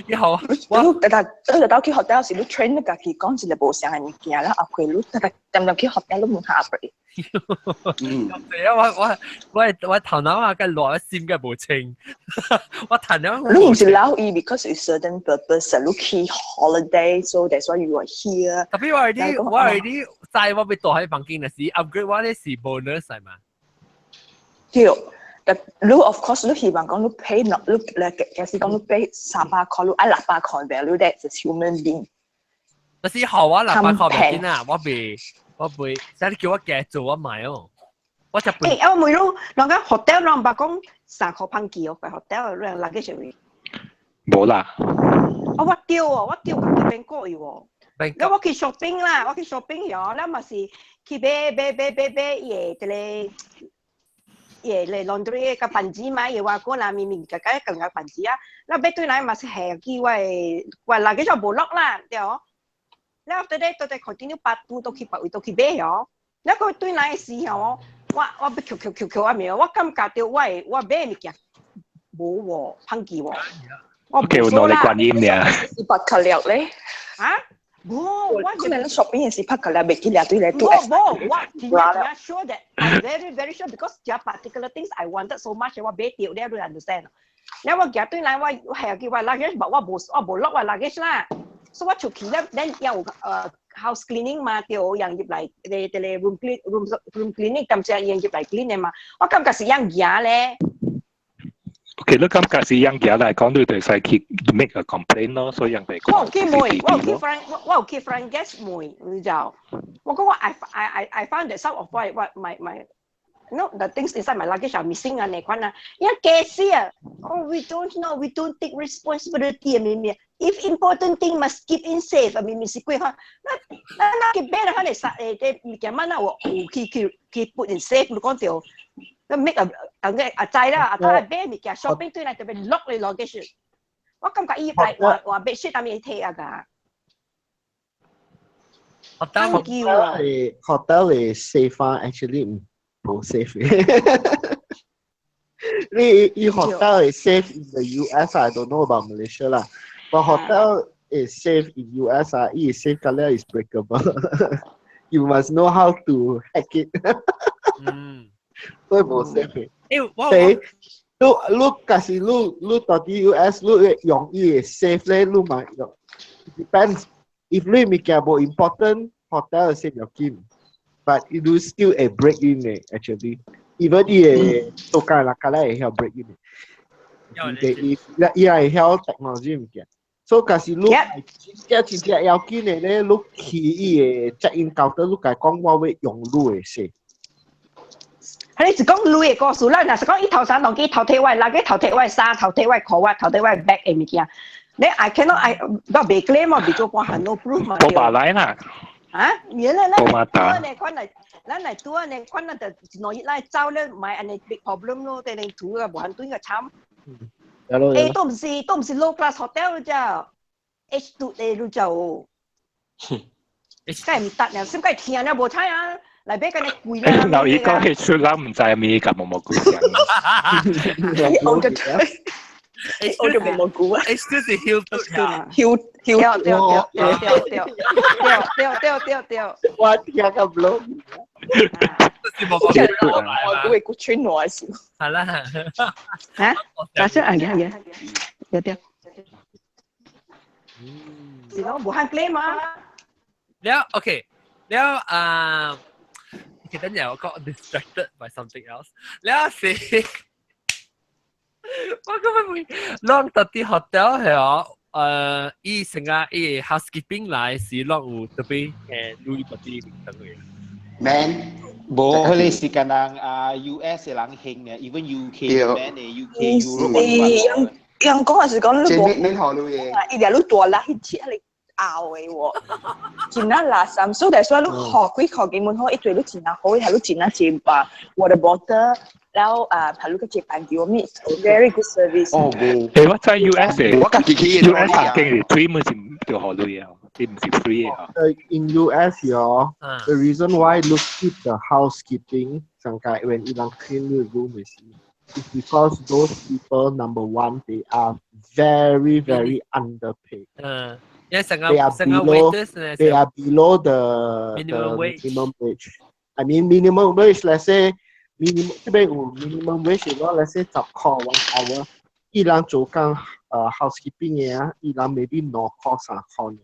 以後我你特特你到去 hotel 時，你 train 你家己講一個無相的物件，然後後佢你特特點點去 hotel 你問下阿伯。嗯。對啊，我頭腦啊，個內心嘅無清，我談了。你唔是留意，because it's certain purpose，你去 holiday，so that's why you are here。特別我係啲在我被躲喺房間嘅時，upgrade 我咧是 bonus 係嘛？對。但你 of course 你希望講你 pay 你你假使講你 pay 300塊，你愛600塊 value that is human being。但是好啊，600塊唔見啊，我未，使你叫我加做我買哦。我就誒，我問你，人家 hotel 人捌講3塊芳記哦，個 hotel 人 luggage 位。無啦。啊，我丟哦，我丟去邊個去喎？咁我去 shopping 啦，我去 shopping 咗，咱嘛是去買買買買買伊個這個。伊個 laundry 個盤子嘛，伊話講啦，明明家家更加盤子啊，那買對來嘛是下記我我 luggage 就無落啦，對哦。แล้ว after that 到底 continue 八度都去別位都去買哦。แล้ว佢對來的時候哦，我要扣扣扣扣啊沒，我感覺到我的我買物件無喎，芳記喎。我叫努力觀音呢。是白卡了咧？啊？無，我可能 shopping 是拍卡了，袂記了對咧。無無，我真正 sure that I'm very very sure because 這 particular things I wanted so much，我買掉咧，你 understand？แล้ว我行對來我係叫我 luggage，我無落我 luggage 啦。所以我出去咧，咱有house cleaning 嘛，對，人入來，咧咧 room clean room cleaning，咁只人入來 clean 的嘛，我感覺是樣行咧。 OK，你感覺是樣行來講，你就使去 make a complaint 咯，所以人哋我有去問，我有去 front，我有去 front desk 問，你知道？我講我 I found that some of what my no the things inside my luggage are missing 啊，那款啊，因為解釋啊，oh we don't know, we don't take responsibility 啊，咩咩。If important thing must keep in safe，啊，明明是鬼哈，那那那去買了，可能殺誒啲物件嘛，那我有去去去 put in safe，你講到，那 make a 等嘅阿仔啦，阿仔買物件 shopping 對來特別 lock 你 luggage，我感覺伊來話話買雪當面睇啊㗎。 hotel hotel 係 safe 啊，actually 唔冇 safe。你伊 hotel 係 safe in the US, I don't know about Malaysia 啦。But hotel is safe in US 啊，伊 safe 嘅咧 is breakable. You must know how to hack it. 所以冇 safe 嘅。誒，我你你假使你你到啲 US 你用伊個 safe 咧，你嘛用 depends. If 你物件無 important, hotel safe 要緊，but it will still 會 break in 嘅 actually. Even 伊個做間啦，較來會曉 break in 嘅。伊伊會曉 technology 物件。所以假使你真正真正要緊的咧，你去伊個 check in counter，你共講我欲用你的 safe。你是講你的故事啦，若是講伊頭先當機頭提我，垃圾頭提我衫，頭提我褲我，頭提我 bag 的物件，你 I cannot I 我袂 claim 嘛，袂做半項 no proof 嘛。冇馬來啦。啊，原來咱來拄呢款來，咱來拄呢款咱就兩日來走咧，唔係按呢 big problem 咯，對你拄個無限對個慘。誒，都唔是 low class hotel 啫，H 2的你就，梗係唔得呀，點解聽了無彩啊？來買個你貴啦。老伊講 H 2，咱唔知咪甲毛毛菇聲。我就我就毛毛菇啊！H 2是 Hilton 啊，Hill Hill 對對對對對對對對對。我聽個 blow。是毛毛菇，我會骨穿我是。係啦。嚇？假設啊，嘅嘅，對對。是咯，無限 claim 啊。了，OK，了啊。Okay, 等陣我 got distracted by something else。了是，我根本會，攏到啲 hotel 係哦，伊成個伊 housekeeping 來是攏有特別注意嗰啲等嘅。 Man，無，彼個時間人啊，US 的人興嘅，even UK man 的 UK Europe。欸，人人講係是講你無，你學你嘢，伊日你大力去切你拗的喎，真啊垃圾，所以所以你學幾學基本好，一對你真啊好，係你真啊濟吧，water bottle。然後啊，係你個接班叫咩？Very good service。哦，無。誒，我在 US 嘅，我家己去 US 房間是水門是就予鐳啊，伊毋是 free 啊。 In US 喲，the reason why 你 keep the housekeeping 上屆 when 伊人 clean the room 是，is because those people, number one, they are very, very underpaid. 嗯，因為成個 They are 成個 below waiters 呢 they are below the minimum the wage. Minimum wage. I mean, minimum wage, let's say minimum 這邊有 minimum wage 咯，let's say 10塊 one hour，伊人做工housekeeping 嘅啊，伊人 maybe 2塊3塊爾。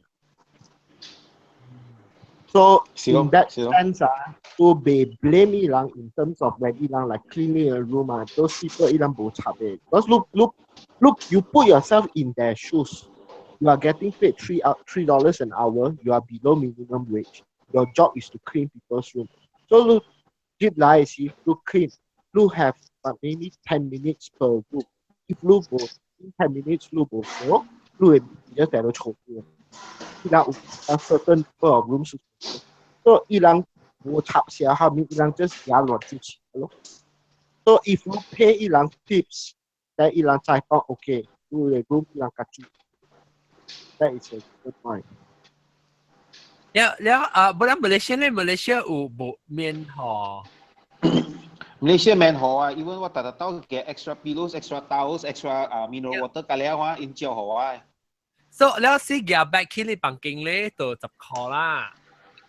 So in that sense 啊，都被 blame 伊人 in terms of when 伊人 like cleaning a room 啊，those people 伊人無插嘅。Because look, look, look, you put yourself in their shoes. You are getting paid $3 an hour. You are below minimum wage. Your job is to clean people's room. So 你入來時，你 clean, 你 have maybe 10 minutes per room. If 你無 10 minutes 你無做，你會變咗第度嘈嘅。伊人有 a certain number of rooms，所以伊人無插寫後面，伊人 just 寫亂就去咯。So if 你 pay 伊人 tips，但伊人再講 OK，你嘅 room 伊人較住。That is a good point. 了了啊，不然馬來西亞咧，馬來西亞有無免予？ Malaysia 免予啊，even 我逐逐兜嘅 extra pillows, extra towels, extra 啊 mineral water 加了啊，𪜶照予我。 So 了是夾 back 去你房間咧，就十塊啦。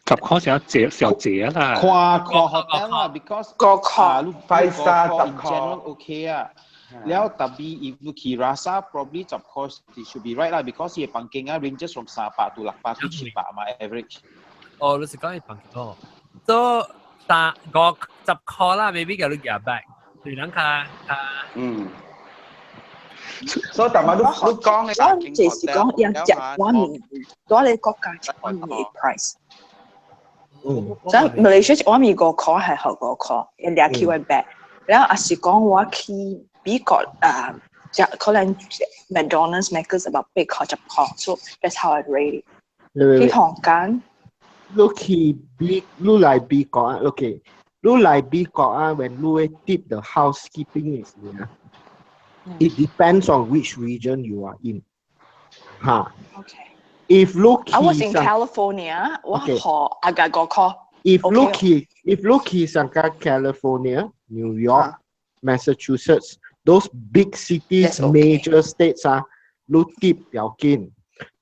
10塊小姐小姐啦。看看 hotel 啦，because 個塊啊，你 five star 個 10 in 塊 general OK 啊。了特別 if 你去 Rasa probably 10塊 it should be right 啦，because 伊房間啊 ranges from 300 to 600 to 700嘛 average。哦，你是講伊房間哦。So 三五十塊啦，maybe 叫你夾 back，對人較較。嗯。所以但係你你講嘅我就是講人食碗麵，蹛咧國家一碗麵嘅 price。嗯。所以馬來西亞一碗麵5塊係學5塊，一掠去會白。然後也是講我去美國啊，食可能 McDonald's Macca's about 8塊10塊，so that's how I rate it。去房間。你去美，你來美國啊，OK，你來美國啊，when 你會 tip the housekeeping 嘅時啊，it depends on which region you are in。嚇。 Okay. If 你 I was in 去上 California，我 Okay. 學阿個5塊。 If 你去上個 California, New York, Massachusetts, those big cities, major states 啊，你 tip 比較緊。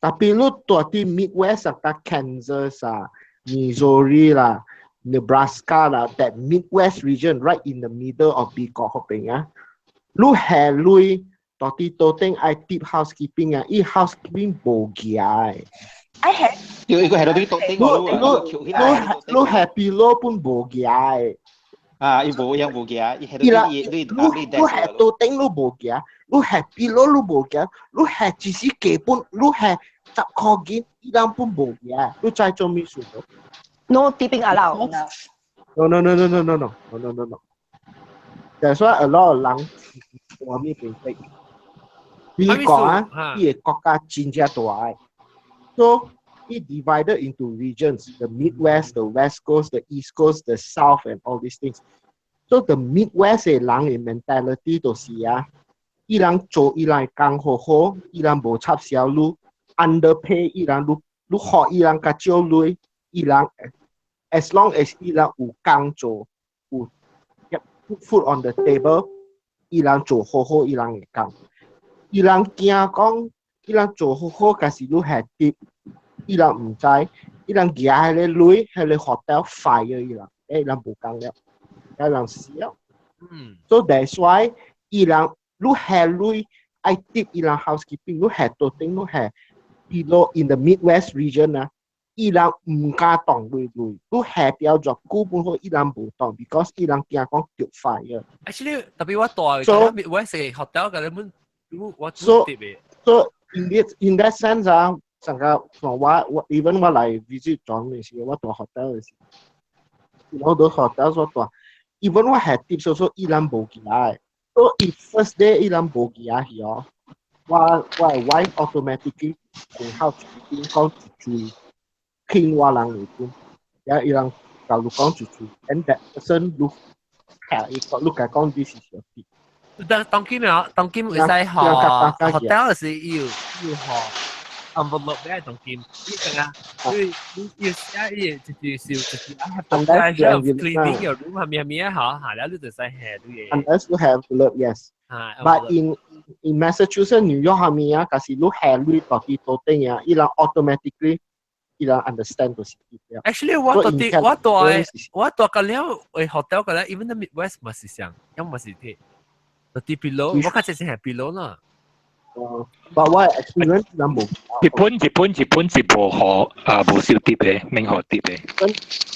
特別你蹛佇 Midwest 啊，Kansas 啊、Missouri 啦、Nebraska 啦，that Midwest region right in the middle of 美國嗰邊啊，你下鐳蹛佇桌頂愛 tip housekeeping 啊，伊 housekeeping 無行的。 I had 對，伊個係到啲桌頂你我你你你下 pillow 本無行的。啊，伊無樣無行，伊係伊啦，到你啲你你下桌頂你無行，你下 pillow 你無行，你下一時基本你下10塊銀，伊人本無行，你知做咩事無？No tipping allowed. No, no, no, no, no, no, no, no, no, no, no. That's why a lot of 人話咩變色。美國啊，伊個國家真正大個，so it divided into regions: the Midwest, the West Coast, the East Coast, the South, and all these things. So the Midwest 的人的 mentality 就是啊，伊人做伊人工好好，伊人無插銷你，underpay 伊人，你你予伊人較少鐳，伊人 as long as 伊人有工做，有 put food on the table，伊人做好好伊人的工。伊人驚講，伊人做好好，但是你下跌，伊人毋知，伊人舉彼个鐳，彼個 hotel fire 伊人，伊人無工了，伊人死了。So that's why 伊人你下鐳愛 tip 伊人 housekeeping，你下桌頂你下 below in the Midwest region 啊，伊人毋敢動鐳鐳，你下標作久本好，伊人無動，because 伊人驚講著 fire。 Actually 特別我蹛 So Midwest 嘅 hotel 嘅你們我 So so in that sense 啊，上個從我 even 我來 visit 莊嘅時，我蹛 hotel 嘅時，好多 hotel 我蹛，even 我下 tip 所說伊人無起來，so if first day 伊人無起來去哦，我我 wife automatically 門口一邊講一句，聽我人嚟講，然後伊人假如講一句，and that person 你係伊個你講講 this is your tip。但當今啊，當今會使學 hotel 是要要學 envelope 咩當今，你成啊，你你要寫伊就是就是 I have the pleasure of cleaning your room 係咪係咪啊？嚇嚇，了你就使寫啲嘢。 Unless you have envelope, yes. But in Massachusetts, New York 係咪啊？假是你下鐳到啲到頂啊，伊人 automatically 伊人 understand 就是啲。 Actually 我到啲我住我住個了，為 hotel 個咧，even the Midwest 嘛是上，因嘛是啲。啲 below，我較直情係 below 啦。哦，but 我 experience 人無。日本日本日本是無學啊無收貼的，免學貼的。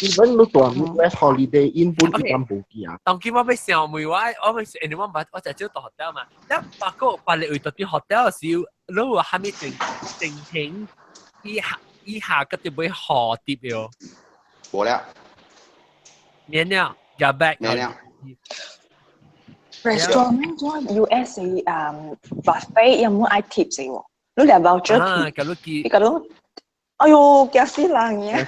Even 你住 Midwest Holiday Inn 本伊敢無記啊。當今我欲想問我，我欲因為我捌我就少住 hotel 嘛，你發覺別個位到啲 hotel 時，你有蝦米情情形以下以下個就會學貼喲。無了。免了，入 back。免了。 Restaurant 咗 US 嘅buffet 有冇愛 tips 喎？你連 voucher 啊，咁你記，你講到，哎喲，驚死人嘅。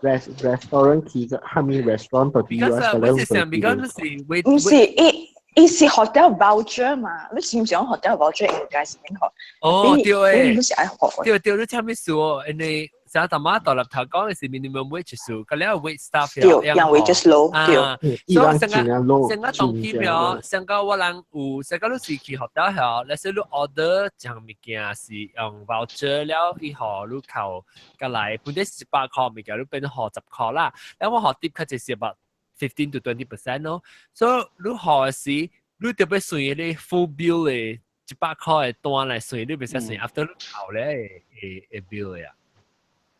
Restaurant 去個蝦米 restaurant 到啲 US 我是想，because 是唔是，伊伊是 hotel voucher 嘛？你是唔是講 hotel voucher 應該是免學？哦，對誒，你是愛學。對對，你聽咩數？因為成日大媽獨立頭講嘅是 minimum wage 數，佢了 wait staff 對，用 wages low 對。所以成個成個當機票，成個我人有，成個你是去學校後，你說你 order 一項物件是用 voucher 了，伊予你扣過來，本來是100塊物件，你變做10塊啦。แล้ว我予 tip 較就是 about 15 to 20% 咯。所以你予時，你特別算迄個 full bill 的100塊的單來算，你袂使算 after 你扣咧的 bill 的啊。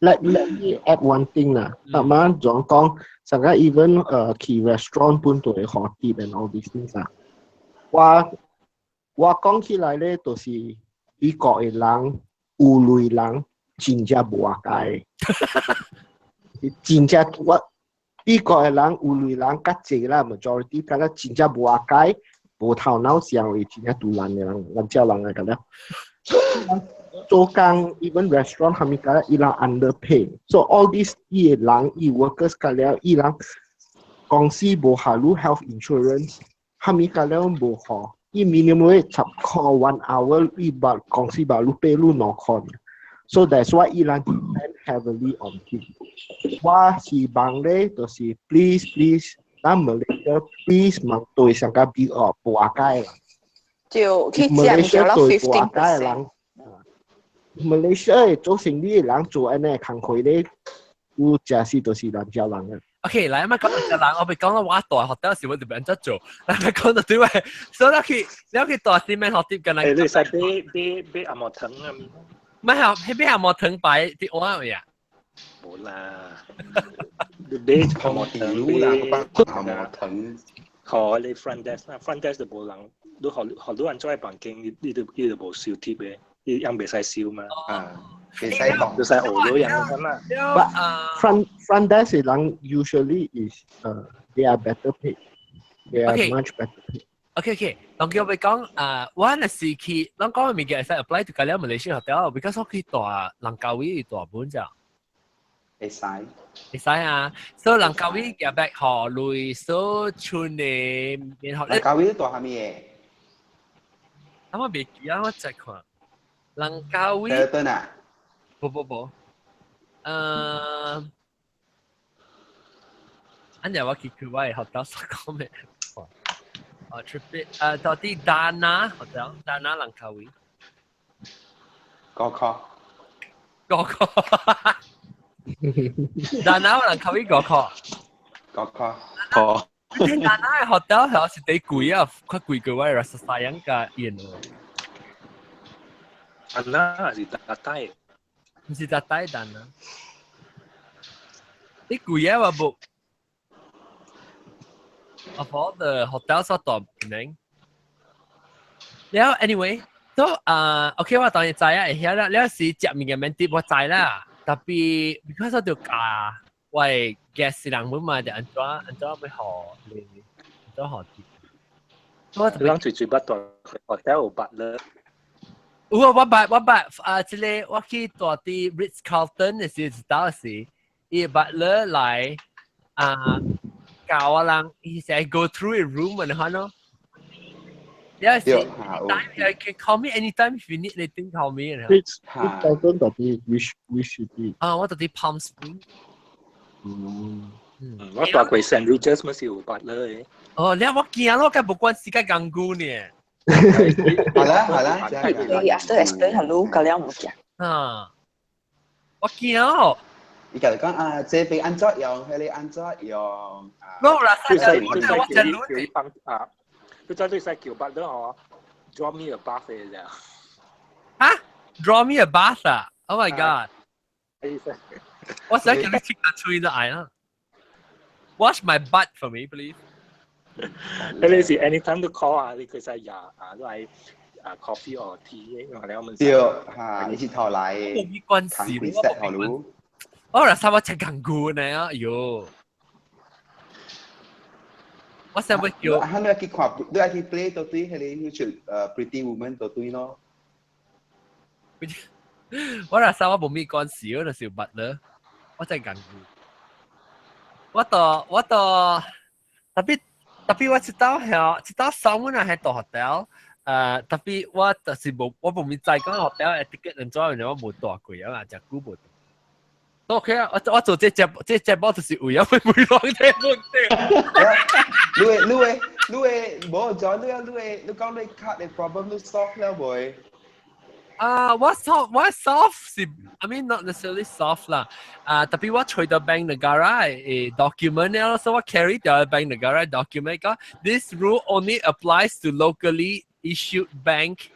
Let me add one thing 啦，阿媽仲講，成個 even 去 restaurant 本都會予 tip and all these things 啊。我我講起來咧，就是美國的人有鐳人真正無解，真正我美國的人有鐳人較濟啦，majority 感覺真正無解，無頭腦想會真正獨懶的人，咱叫人來個了。做工 even restaurant 係咪個伊人 underpay，so all these 伊個人伊 workers 個了，伊人公司無下你 health insurance，係咪個了無好，伊 minimum wage 10塊 one hour，伊把公司把你 pay 你2塊，so that's why 伊人 depend heavily on tip。我希望咧，就是 please please，咱 Malaysia please 望對上個比哦無解啦。就去降咗 15%。 Malaysia 的做生意的人做按呢工課咧，有誠實就是咱遮人啊。 OK，來，咁講到人，我咪講到我大學嗰時我就變咗做，但係講到對位，所以你去大師咩學啲嘅咧？你使買買買阿毛糖啊？唔係，係買阿毛糖擺啲我呀？冇啦，你買阿毛糖啦，個阿毛糖。學你 front desk 啦，front desk 就無人，你學學你人做喺房間，你你都你都無收貼嘅。你樣袂使收嘛？啊，袂使動，就使學咗人咁啊。 But front desk 人 usually is they are better paid. They are much better paid. OK，當叫我講啊，我那時去，咱講嘅物件會使 apply to 個了 Malaysia hotel，because 我去蹛蘭卡威蹛本咋。會使。會使啊，所以蘭卡威夾白予鐳，所以剩的免予。蘭卡威蹛啥物的？我袂記啊，我再看。蘭卡威。等啊？不不不，按日我去佢我學到所講咩？哦，trip 到底 Dana hotel Dana 蘭卡威。5塊。 5塊。Dana 蘭卡威5塊。 5塊。塊。 Dana hotel 係是第貴啊，較貴過我 Rasa Sayang 加燕哦。 Dana 是大帶。唔是大帶 Dana。你貴啊，我無。Of all the hotels 我蹛名。了，anyway，so 啊，OK，我當然知啊，會曉啦。了是食物件免 tip 我知啦，tapi because 我就教我 guest 人本嘛，就按怎按怎欲予你，按怎予 tip。我人最最捌蹛 hotel 有 butler。有啊，我捌我捌啊，這個我去蹛佇 Ritz Carlton 的時，一道時，伊 butler 來啊。教我人，伊是 go through a room 啊，可能。Yes, anytime you can call me anytime if you need anything, call me. It's 2000 到底 which city？啊，我到佇 Palm Springs。嗯，我蹛過 Saint Regis 咪是有 butler 的。哦，你我驚咯，佢無關時間講久呢。好啦好啦，你 after explain hello，夠了唔驚。啊，我驚哦。伊家講啊，這邊按怎用，彼個按怎用。冇啦，我我我叫伊幫啊，你再對使叫 butler 哦，draw me a bath 嘅。嚇？Draw me a bath 啊？Oh my god！我想叫你切下嘴就嗌啦。Wash my butt for me, please. 你是 anytime 都 call 啊，你佢使呀啊都係啊 coffee or tea，我哋我們對嚇，你是頭來。冇咩關係咯。我嚟三我食緊菇呢，哎呦！我想要叫，啊，你去看，你愛去 play 到對，彼個迄出Pretty Woman 到對咯。我嚟三我冇咩關係，我就是捌啦，我真係緊菇。我到特別特別我知道係知道上門係到 hotel，特別我就是無我無咪知講 hotel 的 ticket 能怎樣，我無蹛過啊嘛，食久無。OK 啊，我做這節目就是為咗每人聽問題。你會你會你會無咗你啊你會你講你卡的 problem 你 solve 了未？啊，我 solve 我 solve 是，I mean not necessarily solve 啦。啊，特別我揣到 Bank Negara 的 document 咧，所以我 carry 掉 Bank Negara document 講，this rule only applies to locally issued bank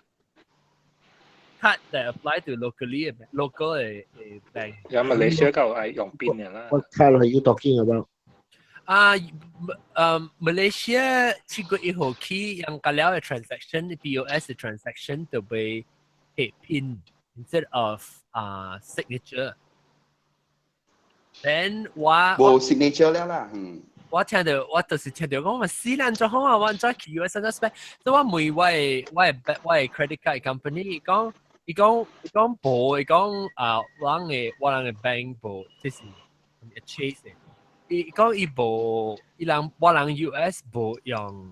card that apply to locally local 的 bank。有馬來西亞夠係用邊嘅啦。 What card are you talking about？啊，Malaysia 7月1號起，用個了的 transaction POS 的 transaction 就會係 PIN instead of 啊 signature。Then 我無 signature 了啦，嗯。我聽到我就是聽到講話死難做好啊，我再去 US 再 spend，所以我問我的 credit card company，伊講無，伊講啊，我人的 bank 無，這是 Chase 的。伊講伊無，伊人我人 US 無用。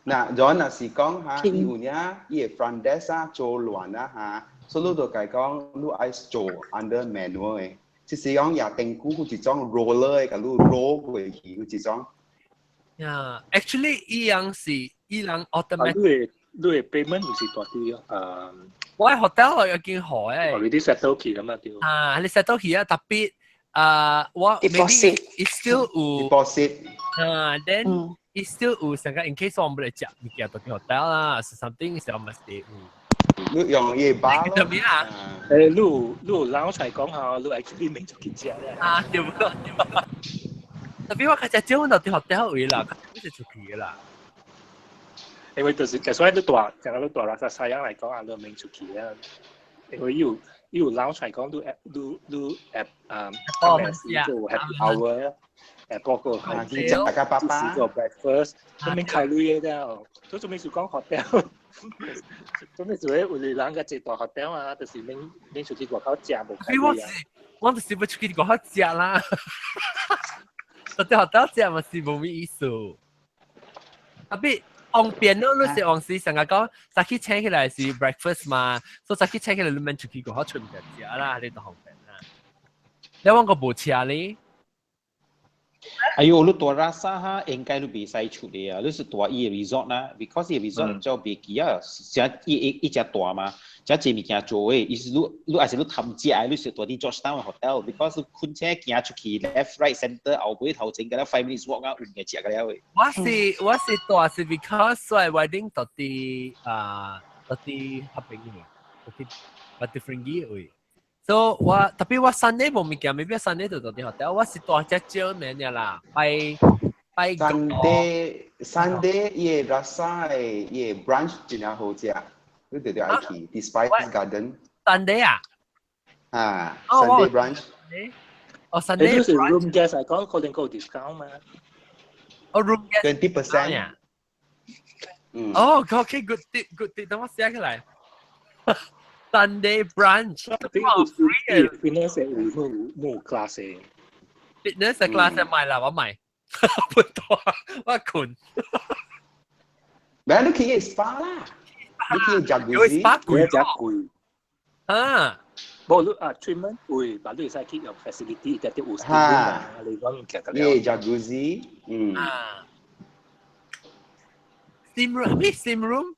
嗱，John 若是講嚇，伊有影伊個 front desk 啊做亂啊嚇，所以你就共講你愛做 under manual 的，就是講也定久有一種 roller 的，共你 roll 過去有一種。 Yeah, actually 伊樣是伊人 automatic。你的 payment 唔是蹛佇。我喺 hotel 我有見好誒。你啲 settle 去咁啊對。啊，你 settle 去啊，特別啊，我 maybe it still 有 deposit。啊，then it still 有成個 in case 我唔嚟食物件到 hotel 啦，是 something 是我 must 有。你用伊包咯。咩啊？你老齊講下，你 actually 明就去食咧。啊，對唔對？特別我較只少到佇 hotel 位啦，較是出去啦。因為就是所以你蹛，成個你蹛 rasa sayang 來講啊，你免出去啊。因為有有老齊講，你你 app 啊，哦，做 happy hour，包括係食大家爸爸做 breakfast，都免開鐳的了。所以做咩是講 hotel？做咩做有人個坐大 hotel 啊，就是免免出去外口食無開鐳啊。我就是欲出去外口食啦。到佇 hotel 食嘛是無咩意思。特別方便咯，你是往時成日講早起請起來是 breakfast 嘛，所以早起請起來你免出去外口出唔食啦，你都方便啦。你揾個無車呢？哎呦，你蹛 Rasa 哈，應該你袂使出的啊！你是蹛伊的 resort 啦，because 伊 resort 做袂記啊，成伊伊伊只大嘛，這濟物件做的，伊是你你還是你貪食的，你是蹛佇 Georgetown hotel，because 你困車行出去 left right center 後尾頭前個了 5 minutes walk 啊，有物件食個了的。我是蹛是 because 我 wedding 蹛佇啊蹛佇合併嘅，蹛佇 Batu Ferringhi 位。So 我特別我 Sunday 無物件，maybe Sunday 就蹛佇 hotel，我是蹛只少免爾啦，拜拜。 Sunday 伊個 Rasa 的伊個 brunch 真正好食，你直直愛去 The Spice Garden。 Sunday 啊？啊，Sunday brunch。哦，Sunday。你是 room guest 嚟講，可能夠 discount 嘛？哦，room guest 20%。嗯。哦，OK，good tip，good tip，等我寫起來。Sunday brunch。 Free。 Fitness 有冇冇 class 的？ Fitness 的 class 買啦，我買。不多，我困。咩？你去 spa 啦，你去有 jacuzzi， spa 貴只貴。啊！無你啊，treatment 貴，但你會使去用 facility，特別有 steam 啊，你講其實耶 jacuzzi，嗯。啊。Steam room 咩？Steam room？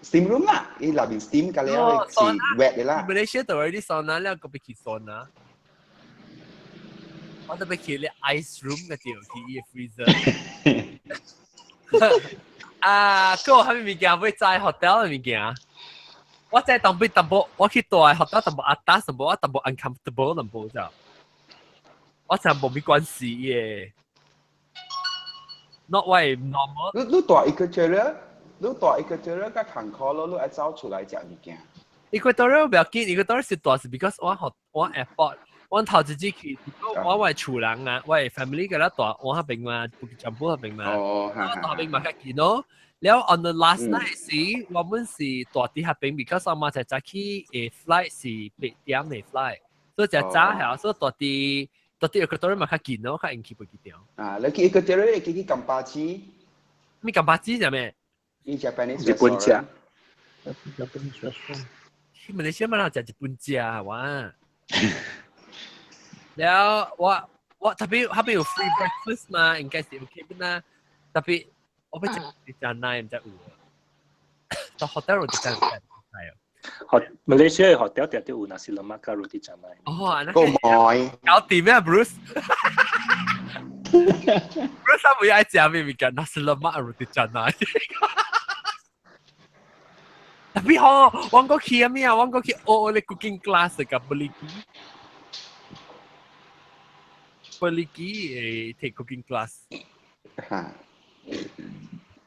Steam room 啦，伊內邊 steam 㗎了，是 wet 嘅啦。馬來西亞都有啲 sauna 了，個別去 sauna。我特別去咧 ice room 嘅地去伊 freezer。啊，個係咪物件會在 hotel 嘅物件？我在當邊淡薄，我去大 hotel 淡薄壓打，淡薄我淡薄 uncomfortable 淡薄就，我就冇咩關係嘅。Not 我 normal。你你大 Equatorial，你大 Equatorial 甲坎坷咯，你愛走出來食物件。 Equatorial 不要緊，Equatorial 是大是 because 我學我 airport，我頭一次去，我我厝人啊，我 family 嘅啦大，我嗰邊嘛，全部嗰邊嘛，哦，我大邊嘛較近咯。了 on the last night 時，我們是大伫嗰邊，because 我媽就早起誒 flight 是8點嘅 flight，所以就早下，所以大伫大伫 Equatorial 嘛較近咯，較應去飛機場。啊，你去 Equatorial 會記去金巴子？咩金巴子係咩？伊 Japanese 日本食。 Japanese restaurant。去馬來西亞嘛，食日本食哇。了我我特別嗰邊有 free breakfast 嘛，應該是 OK 的啦。特別我欲食食奶毋知有。到 hotel 就真係係啊。學馬來西亞 hotel 定定有 nasi lemak 加 roti canai。哦，個麥。搞掂啊，Bruce。Bruce 他唔愛食咩物件，nasi lemak roti canai。特別好，我講去啊咩啊，我講去學咧 cooking class 嘅 Peligi。Peligi 誒 take cooking class。嚇。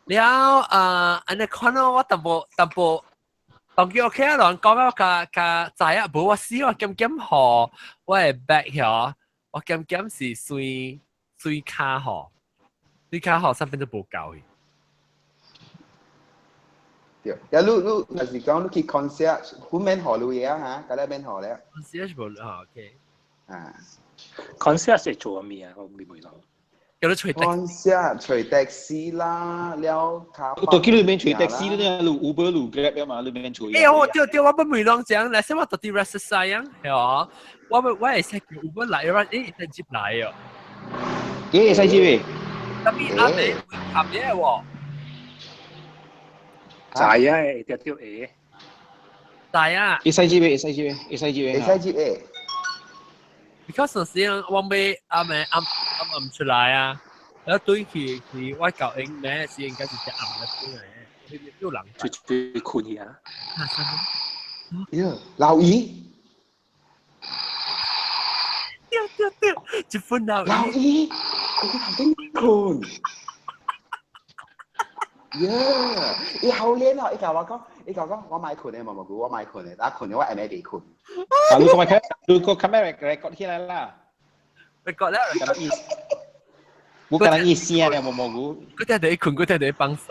了啊，按呢看咯，我淡薄淡薄，當佢 OK 啊，人講我較較知啊，無我死我減減予我的 bag 曉，我減減是隨隨卡予，隨卡予，上邊都無夠去。對，呀，你你若是講你去 concierge，好免予你嘢啊嚇，嗰啲免予咧。 concierge 無啊，OK。啊。 concierge 係做咩啊？我未明咯。叫你揣 concierge 揣 taxi 啦，了卡。到去裏面揣 taxi 咧，你 Uber 你 Grab 嘛，裏面揣。哎呀，我對對，我不明啷講，來先我到底 rest 晒樣，係啊，我我會使叫 Uber 來，要誒會接來哦。幾會使接嘅？特別阿妹冚嘢喎。知啊，會條條會。知啊。會使接嘅，會使接嘅，會使接嘅。會使接嘅。 because 有時我欲暗暝暗暗暗出來啊，然後對去去我舊應咩時應該是只暗嘅啲嚟，有人最最困去啊！喲，老姨，對對對，一分老老姨，佢頭先困。耶！伊好練啊！伊甲我講，伊甲我講，我莫困的，毛毛菇，我莫困的，啊困的我下暝袂困。啊，你講咪睇，你個 camera record 起來啦。 record 了。敢意，我敢若意聲咧，毛毛菇。佢聽到伊困，佢聽到伊放屎。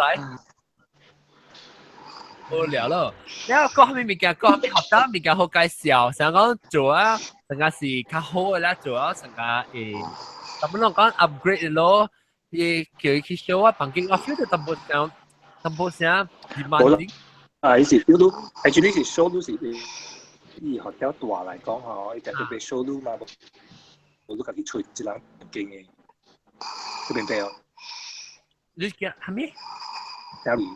無聊咯。然後講啥物物件，講啥物學校物件好介紹，成日講做啊，成個是較好的啦，做啊，成個會，咁樣講 upgrade 咯。伊叫伊去 show 我房間，我 feel 到淡薄聲，淡薄聲demanding。啊，伊是 feel 到，actually 是 show 到是伊 hotel 大來講吼，伊特別 show 到嘛，無你家己出一人間的，這邊對哦。你叫啥物？家裡，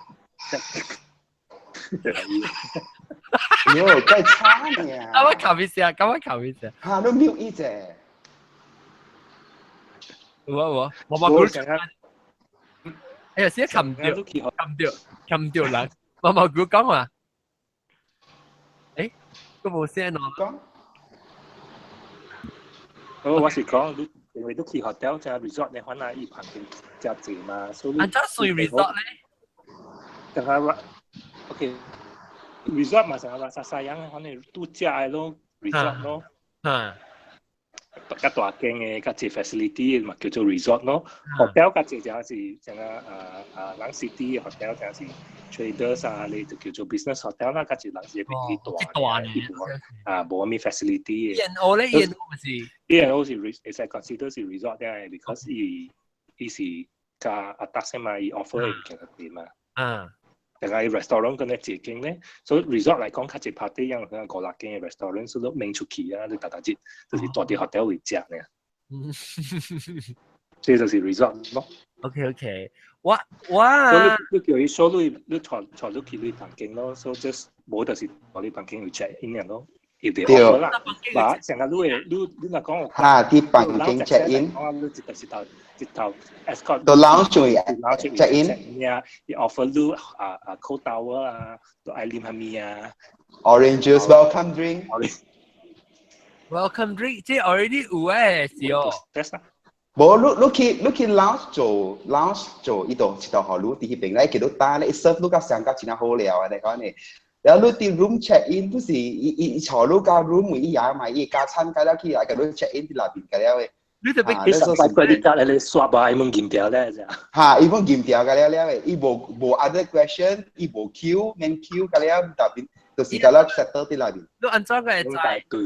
喲，夠差呢！啊，我靠一下，咁我靠一下。嚇，你 mute 伊者。有啊有啊，我冇估。哎呀，先冚掉，冚掉，冚掉啦！我冇估講話。誒，個無聲哦。講。哦，我是講你，因為你去 hotel 加 resort 你可能伊旁邊真濟嘛，所以。按怎算 resort 咧？等下我，OK，resort 嘛，成個 rasa sayang，可能度假的咯，resort 咯。嗯。較大間嘅，較濟 facility 嘛叫做 resort 咯。hotel 較濟就是像啊啊啊人 city hotel 像是 traders 啊，你就叫做 business hotel 啦，較濟人是比較大嘅，啊無咩 facility 嘅。 E&O 咧，E&O 咪是 E&O 是會使 consider 是 resort 嘅，because 伊伊是較 atas 嘛，伊 offer 嘅物件較貴嘛。但係 restaurant 嗰啲一間咧，所以 resort 嚟講較濟 party 樣，可能五六間嘅 restaurant，所以都免出去啊，你逐逐日就是蹛佇 hotel 位食呢。這就是 resort 咯。 OK，我我所以你叫伊 show 你你帶帶你去你房間咯，所以 just 無就是蹛你房間去 check in 咯。伊哋 offer 啦，嗱，成日你會你你若講哈，佇房間 check in，你直頭是頭直頭 escort 到 lounge 去 check in，呀，伊 offer 你啊啊 cold towel 啊，都愛啉蝦米啊，orange juice welcome drink。 welcome drink 這 already 有誒是哦。無，你你去你去 lounge 做 lounge 做，伊度一度予你佇彼邊咧，叫你打咧，serve 你甲上甲真好料啊，你講呢。然後你佇 room check in 不是伊伊伊坐你到 room 伊也嘛，伊加餐加了起來，共你 check in 佇內邊個了的。你特別你十塊 credit card 你刷吧，伊攏驗掉咧就。哈，伊攏驗掉個了了的，伊無無 other question，伊無 queue，免 queue 個了內邊，就是個了 settle 佇內邊。你按怎個會知？對。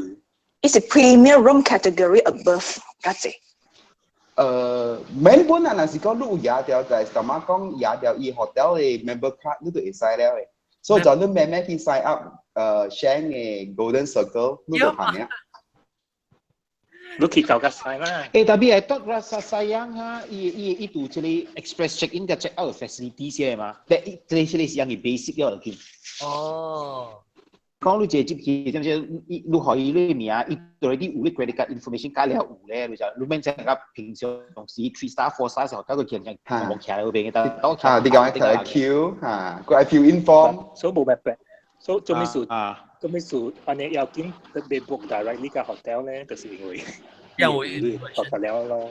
伊是 premium room category above 較濟。免本啊，若是講你有贏掉，就係什麼講贏掉伊 hotel 的 member card，你就會使了的。所以就你慢慢去 sign up，share 嘅 golden circle，你就行了。你去搞個使啦。誒，tapi I thought Rasa Sayang 哈，伊伊伊度這個 express check in 佮 check out facility 先嘛，但這個這個是樣嘅 basic 了就。哦。講你這入去，知唔知？你你可以你名，伊 already 有你 credit card information 加了有咧，你就你免像個平常時 three star four star 時候，嗰個人人冇徛喺嗰邊嘅，但我嚇，你講係 queue 嚇，佢係 fill in form，所以冇辦法，所以做咩事？做咩事？按呢要緊特別 book directly 個 hotel 咧，就是因為因為學得了咯。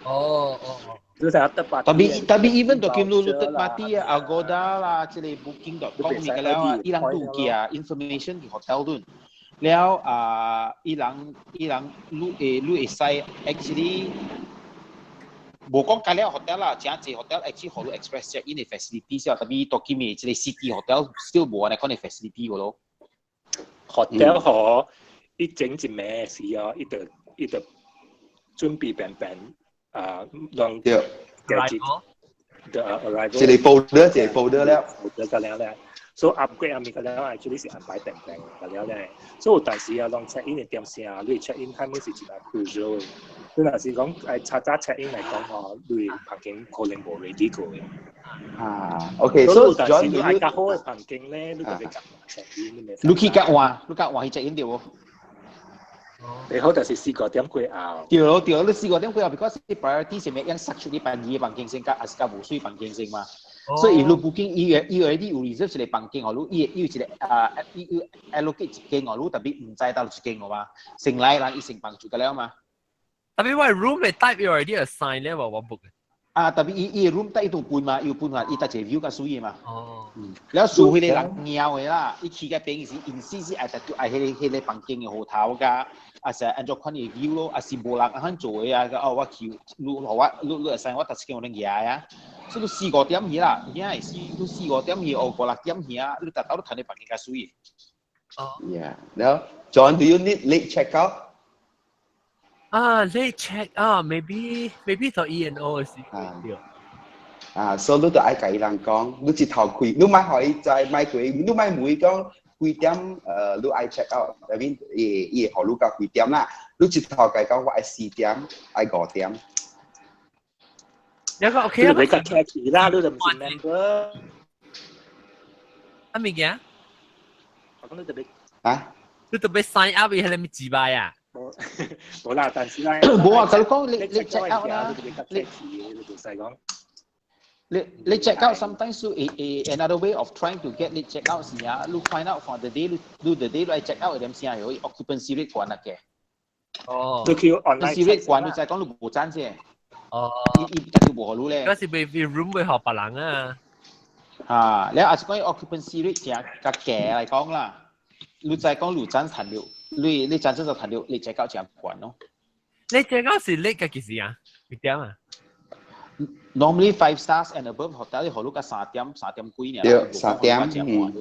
哦哦哦。你睇得八。 Tapi tapi even 到今你 third party 啊，Agoda 啦，這個 Booking.com 你個了啊，伊人都有寄 information 去 hotel 度。了啊，伊人伊人你會你會使 actually 無講加了 hotel 啦，誠濟 hotel actually 予你 express check in 的 facility 先，tapi 到今日這個 city hotel still 無按呢款的 facility 個咯。 hotel 嗬，伊整一暝時哦，伊就伊就準備便便啊，讓對 the arrival 一個 folder 一個 folder 了，folder 個了咧。所以 upgrade 啊，物個了，actually 是安排定定個了咧。所以有當時啊，攏 check in 的點聲，你 check in time 是真係 crucial 的。你若是講愛查早 check in 來講吼，你房間可能無 ready 過的。啊，OK，所以但是你愛較好的房間咧，你就要較 check in。你去較晚，你較晚去 check in 對無？你好，就是四個點過後。對咯對，你四個點過後，because priority 是咩樣塞出你辦二房間先，佮還是較無水房間先嘛。所以你 booking 伊伊 already 有 reserve 一個房間哦，你伊有一個啊，伊有 allocate 一間哦，你 tapi 毋知倒一間哦嘛，先來人伊先幫助個了嘛。 Tapi 我 room 嘅 type 有 already assign 咧，我我 book。啊，tapi 伊伊 room 得伊都分嘛，伊有分嘛，伊得一個 view 較水的嘛。哦。嗯，了輸彼個人貓的啦，伊去個邊是因死是愛得愛彼個彼個房間的號頭甲，啊是按怎款的 view 咯，啊是無人按做的啊，哦我去，你予我你你會使我逐一間有能舉啊。所以你四五點去啦，遐是你四五點去，哦五六點去啊，你達到你趁你房間較水。哦。 Yeah. Now, John, do you need late checkout? 啊，late check 啊，maybe maybe 做 E and O 是對。啊，所以你就愛共伊人講，你一頭開，你莫予伊知，莫開，你莫問講幾點，你愛 check out，I mean，伊伊會予你到幾點啦？你一頭共伊講，我愛四點，愛五點。有個 OK 啊，你較客氣啦，你就毋是 member。啊物件？我講你特別啊？你特別 sign up 伊係咪自敗啊？無啦，但是咧，無啊，就講你你 check out 啦，你特別較客氣，你就使講。你你 check out sometimes a another way of trying to get 你 check out 是啊，你 find out for the day 你你 the day 你 check out 點先有 occupancy rate 懸啊嘅。哦。你去 online occupancy rate 懸，你就講你無賺先。哦。伊伊就無予你咧。嗰時未 room 會予別人啊。啊，你也是講 occupancy rate 正較低來講啦，你再講你賺賺了，你你賺這就賺了，你 check out 正懸咯。你這個是 late 嘅幾時啊？幾點啊？ Normally 5 stars and above hotel 你好到3點3點幾呢。對，3點。嗯。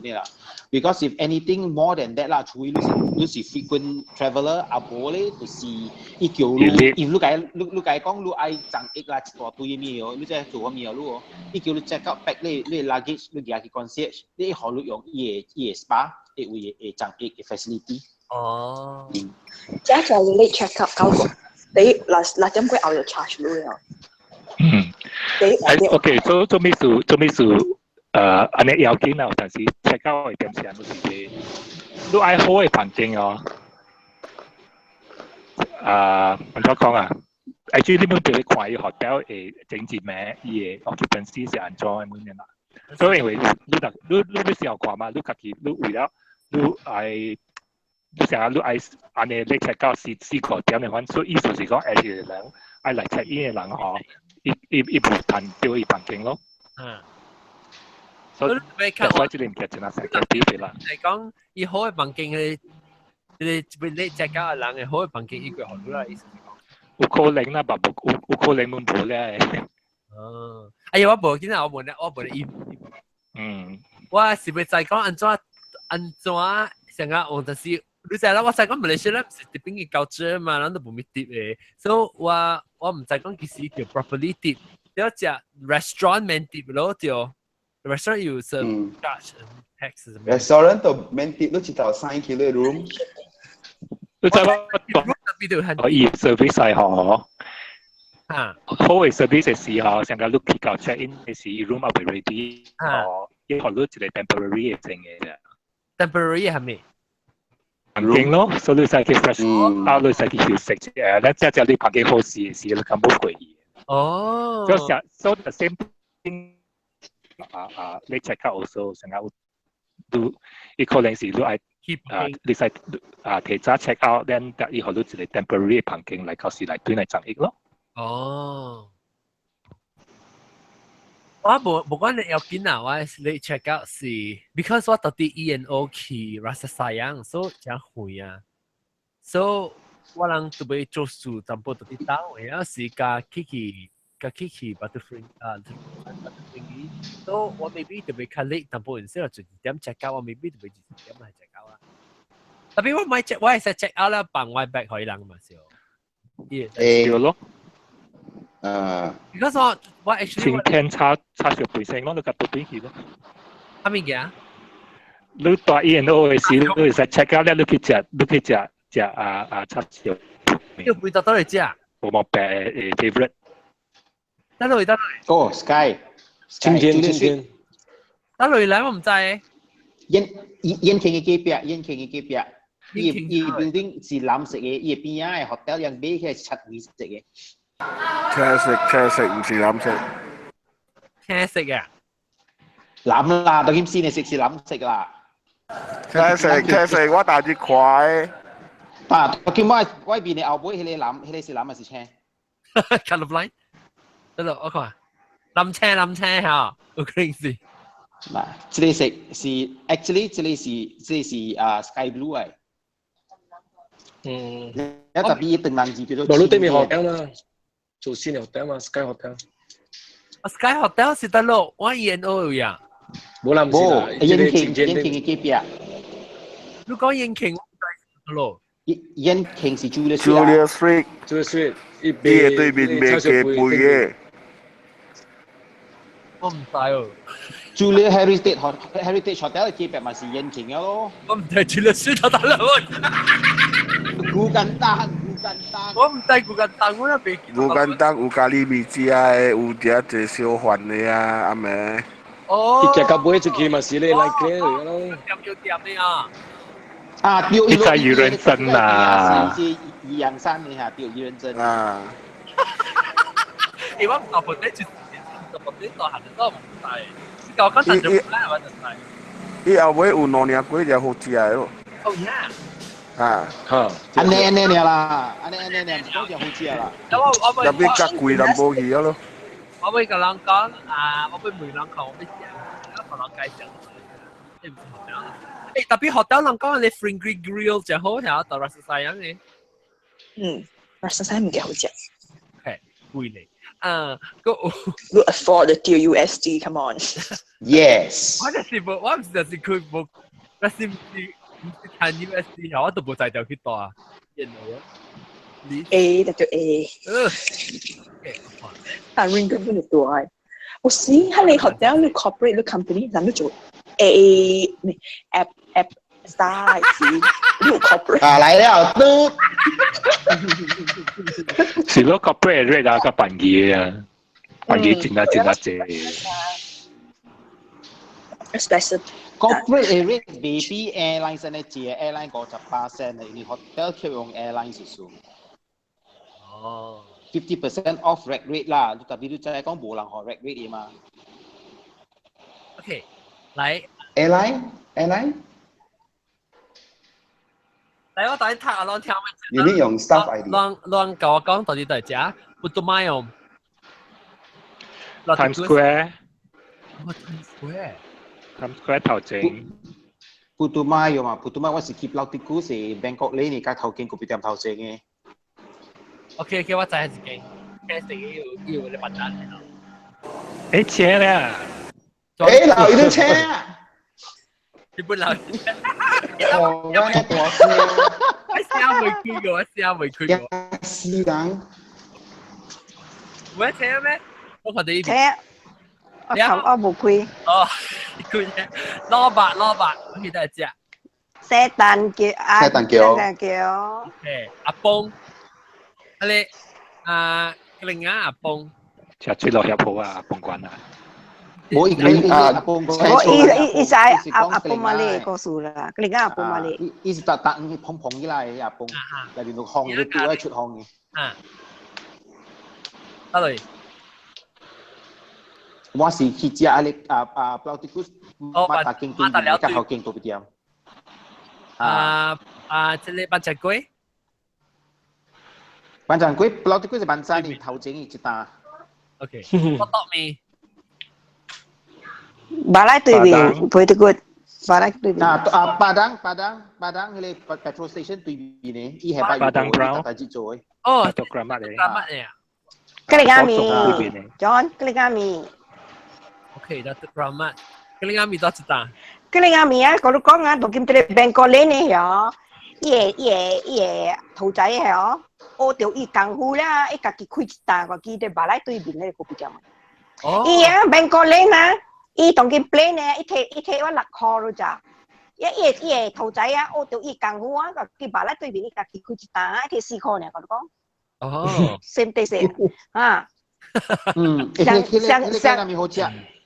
Because if anything more than that 啦，除非你是 frequent traveller，啊無咧就是伊叫你，if 你共你共伊講你愛贈益啦，一大堆物哦，你這做啥物哦，你哦，伊叫你 check out pack 你 luggage，你舉去 concierge，你予你用伊的 spa，會會贈益的 facility。哦。這就 late check out 搞過，你6點幾後就 charge 你啊。嗯。OK，做做咩事？做咩事？按呢要緊啊，但是 check out 的點時就是你愛好的房間哦。啊，按怎講啊？actually 你們別看伊 hotel 會整治咩？伊的 occupancy 是按怎的物件啦？所以因為你若你你欲小看嘛，你家己你為了你愛，你成日你愛按呢你 check out 四四個點的款，所以意思是講，下個人愛來 check in 的人吼，伊伊伊無趁著伊房間咯。所以就我這個物件真係成個比例啦。嚟講，伊好的房間嘅，你你 check out 的人嘅好的房間，伊個好啦，意思是講。有可能啦，嘛無有有可能阮無咧。哦，哎呀，我無，今仔我問咧，我無咧伊。我是欲知講按怎按怎成個我就是，你知啦，我知講馬來西亞是特別嘅高質嘛，咱都無咪 tip 的，所以我毋知講其實叫 properly tip，了食 restaurant 免 tip 咯，對，restaurant 有 serve charge tax 什麼？restaurant 都免 tip，你一頭 sign 去你 room。你知我可以 service 係嗬。好嘅 service 時候，上個你去到 check in 的時，room 還未 ready，哦，伊予你一個 temporary 的整嘅啫。 temporary 係咩？房間咯，所以你使去 fresh，啊，你使去休息誒，咱只只你房間好時時，你敢冇過去。所以 so the same thing，啊啊，你 check out also 成個都，伊可能是你愛啊，你使啊提早 check out，then 伊予你一個 temporary 房間來到時來對來贈益咯。哦，我無無管你要緊啊，我你 check out 是，because 我到佇 E and O 去 Rasa Sayang，所以誠遠啊，所以我人就欲做事，淡薄到佇兜，然後是共去共去 Batu Ferringhi 啊，Batu Ferringhi，所以我 maybe 就欲較 late 淡薄，然後12點 check out，我 maybe 就欲12點來 check out 啊。特別我買 check，我會使 check out 啦，放我 bag 予人嘛是哦。誒，對咯。because 我 actually 晴天差差小半聲，我都夾到邊去咯。啥物件？你蹛 E and O 的時，你會使 check out 了，你去食，你去食食啊啊叉燒。要背到倒嚟食？無冇白誒 favorite？得落得落。哦，Sky，晴天晴天。得落來我毋知。延延慶的隔壁，延慶的隔壁，伊伊 building 是藍色的，伊邊仔的 hotel 樣買起來是漆灰色的。青色青色唔是藍色。青色啊？藍啦，當今先嘅色是藍色啦。青色青色，我大隻看的。啊，當今我我邊的後尾彼個藍，彼個是藍還是青？Colorblind？得咯，我看藍青藍青嚇，有可能是。嗱，這個色是 actually 這個是這個是啊 sky blue 嚟。一特別一頓人字叫做。無你對面 hotel 啦，做新的 hotel 嘛，Sky Hotel。 Sky Hotel 是得咯，我 E N O 呀。無啦，唔是啦，延慶延慶的隔壁。你講延慶，我唔知咯。延慶是 Julia Julia Street。 Julia Street，伊對面賣雞背的。我唔知哦。 Julia Heritage Heritage Hotel 隔壁嘛是延慶的咯。我唔知 Julia Street 就得啦。古根丹，古根丹。我唔知古根丹，我也未記。古根丹有咖喱麵食的，有食一小飯的啊，阿妹。哦。伊行到尾出去嘛是咧來雞嚟咯。店叫店的啊。啊，對，你在愚人鎮啊。是宜陽山的哈，對，愚人鎮。啊。欸，我大部分就是大部分大漢都唔知，我講但就唔知，我就知。伊後尾有兩領粿就好食的咯。哦呀。啊。哈。按呢按呢啦，按呢按呢，唔講就好食啦。我入邊較貴淡薄去咯。我會共人講啊，我會問人講，我欲食，我同人介紹。你唔是學校？欸，特別學校人講你 Fringry Grill 真好聽，到 Rasa Sayang 的。Rasa 啥物件好食？係貴咧。啊，個你 afford the USD? Come on. Yes。我就是無，我唔是就是佢無，我是唔是唔是賺 USD 我都無在條去帶。然後 A 就叫 A。但 ringgit 本就大。我是喺你 hotel 你 corporate 你 company，咱都做 A 咩 app app star 是你有 corporate。啊來了，都。是咯，corporate rate 啊，較便宜啊，便宜真啊真啊濟。 Special corporate rate 未比 airline 先咧，借 airline 58%的，因為 hotel 卻用 airline 是數。哦。 50% off rack rate 啦，特別你知講無人學 rack rate 的嘛。 OK，來。 Airline airline。來，我等你聽阿啷聽。你你用 staff ID。啷啷教我講到底在食，不都買哦。 Times Square。哦，Times Square。 Times Square 頭前。普渡買有嘛？普渡買我是去老迪古是 Bangkok Lane 呢，甲頭前個別店頭前嘅。 OK OK，我知係一間，間成要要你辦單嚟咯。誒車咧！誒老伊都車啊！日本老。哦，我呢大聲。我聲未開過，我聲未開過。死人！冇車咩？我看到呢邊。車，我頭我冇開。哦，開啫，蘿蔔蘿蔔，我記得係食。聖誕橋啊！聖誕橋。聖誕橋。誒，阿邦，啊你啊，另外阿邦。食水落入鋪啊，阿邦關啊。冇伊啊，我伊伊知阿阿邦馬里故事啦，佢哋講阿邦馬里。伊是搭搭蓬蓬起來的阿邦，內面有風，你拄愛出風嘅。啊，得嚟。我是去食啊！你啊啊，布拉迪古，馬達經經較好經多一點。啊啊！這個班長粿，班長粿，布拉迪古是班長的頭前一單。 OK，我當面。巴拉對面，布拉迪古，巴拉對面。啊啊！巴當巴當巴當，迄個 petrol station 對面呢，伊係巴當 brown 大隻做的。哦，做 grandma 嚟。 grandma 嚟啊！格里加米，John，格里加米。 OK，那 grandma，格里加米多一單。格里加米啊，我都講啊，到今這個 Bangkok 呢嗬，伊個伊個伊個兔仔嗬，學到伊功夫啦，伊家己開一單，我記得巴拉對面那個咖啡店。哦。伊啊，Bangkok 呢啊。伊當今 plan 呢，伊摕伊摕我6箍咯咋？伊伊伊個兔仔啊，學到伊功夫啊，佢巴拉對面伊家己開一單，伊摕4箍呢，我講。哦。 same taste 啊。嗯，像像像咪好食，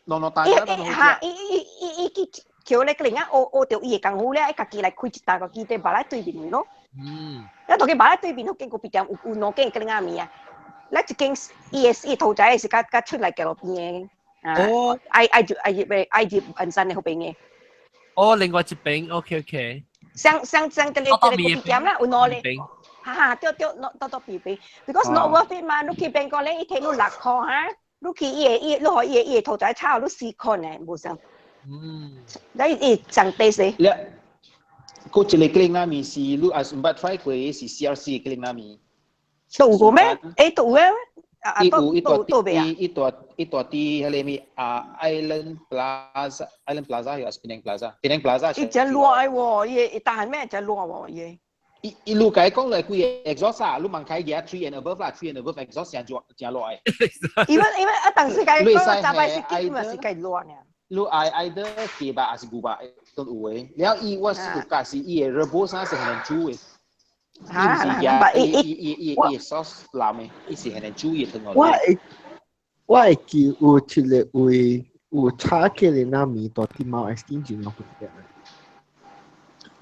糯糯大伊伊哈，伊伊伊伊去叫咧，個人啊學學到伊個功夫咧，伊家己來開一單個記得巴拉對面咯。嗯。一同佢巴拉對面，嗰間咖啡店有有兩間個人仔麵啊，咧一間伊個伊兔仔是較較出來街路邊的。哦，愛愛入愛入嘅愛入銀山的嗰邊嘅。哦，另外一邊，OK OK。上上上這個這個咖啡店啦，有兩個。哈哈，對對，多多邊邊，because not worth it 嘛，你去邊個咧，伊提你6箍哈，你去伊個伊，你予伊個伊個兔仔炒你4箍呢，無相。嗯。你伊上低勢。你，嗰一個格林納米是你也是毋捌 try 過，是 CRC 格林納米。都有過咩？誒，都有咩？伊有伊大伊伊大伊大佇彼個咩啊？Island Plaza，Island Plaza 還是 Penang Plaza？Penang Plaza。伊真熱喎，伊伊大漢咩真熱喎，伊。伊伊路解講來幾個 exhaust 啊，你問開嘢 three and above 啦，three and above exhaust 誠熱誠熱的。因為因為啊，當時解講早擺是幾嘛是計熱呢。你愛 either 雞肉還是牛肉都有的。了伊我是有教是伊的 rebus 是很煮的。伊毋是夾伊伊伊伊伊 sauce 藍的，伊是很煮的湯我會我會記有一個位有炒起來那麵，到啲貓 skin 真好食。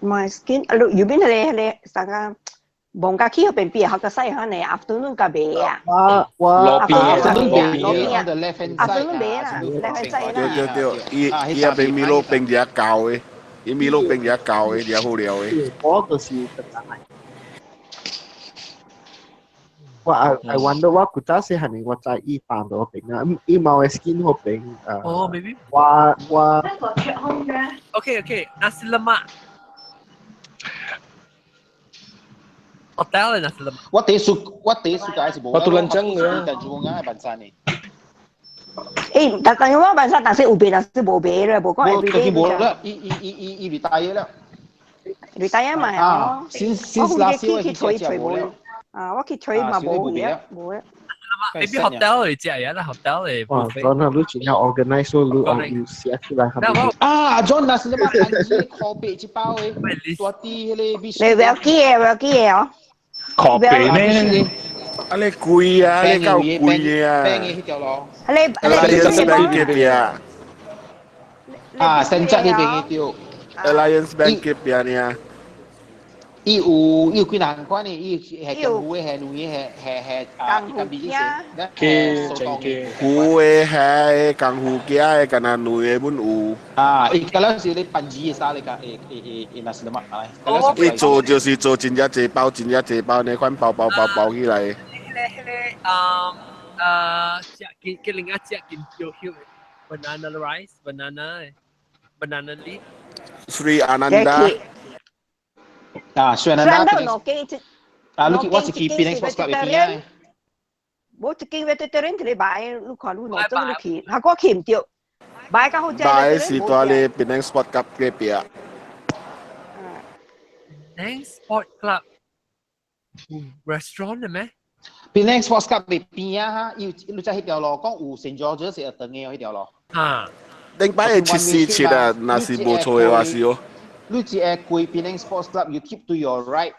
My skin 啊，右邊迄個迄個啥個？望家去嗰邊邊學個細漢呢，afternoon 較賣啊。我我路邊路邊路邊啊，afternoon 賣啦，left hand side 啦。對對對，伊伊那邊米露冰比較厚的，伊米露冰比較厚的，比較好料的。我就是特來。我 I wonder 我古早細漢時，我知伊放到邊啊，伊貓的 skin 嗰邊哦，maybe。我我。 OK OK，nasi lemak。Hotel 那是了。我第一暑假是無。我都認真嘅。但係我啱係辦山呢。誒，但我辦山，但是有賣，但是無賣啦，無講 every day。無啦，伊伊伊伊伊 retire 了。 retire 嘛啊，since last year 去吹吹無了。啊，我去吹嘛無嘅，無嘅。你邊 hotel 嚟食嘢啦？hotel 嚟。哇，John 啊，你真係 organize 你有寫出來係咪？啊，John 那是你嘛，番薯烤白一包的，大啲迄個你不要記嘅，不要記嘅哦。烤白咩？啊，你貴啊，你夠貴啊！平嘅迄條路。你 Alliance Bank 隔壁啊。啊，新澤呢邊嘅條。 Alliance Bank 隔壁呢？伊有伊有幾難款的，伊係江湖的，係兩個係係係啊，伊間比嘅，糊的係江湖仔的，敢若兩個本有。啊，伊敢若是咧番薯的啥咧，甲會會會會那是什麼？伊做就是做真正濟包，真正濟包，那款包包包包起來。迄個迄個啊啊，食見見另一隻見叫叫 banana rice banana banana leaf。 Sri Ananda。啊，雖然咱都兩間，啊，你我是去 Penang Sports Club 邊啊。無一間 vegetarian 一個擺，你看你兩種你去，哈我去毋著，擺較好食。擺是蹛咧 Penang Sport Club 隔壁。 Penang Sport Club restaurant 嘅咩？Penang Sports Club 邊啊哈，有你知彼條路講有聖喬治是長的彼條路。啊。頂擺係747啊，若是無錯的話是哦。你只會過 Penang Sports Club，you keep to your right，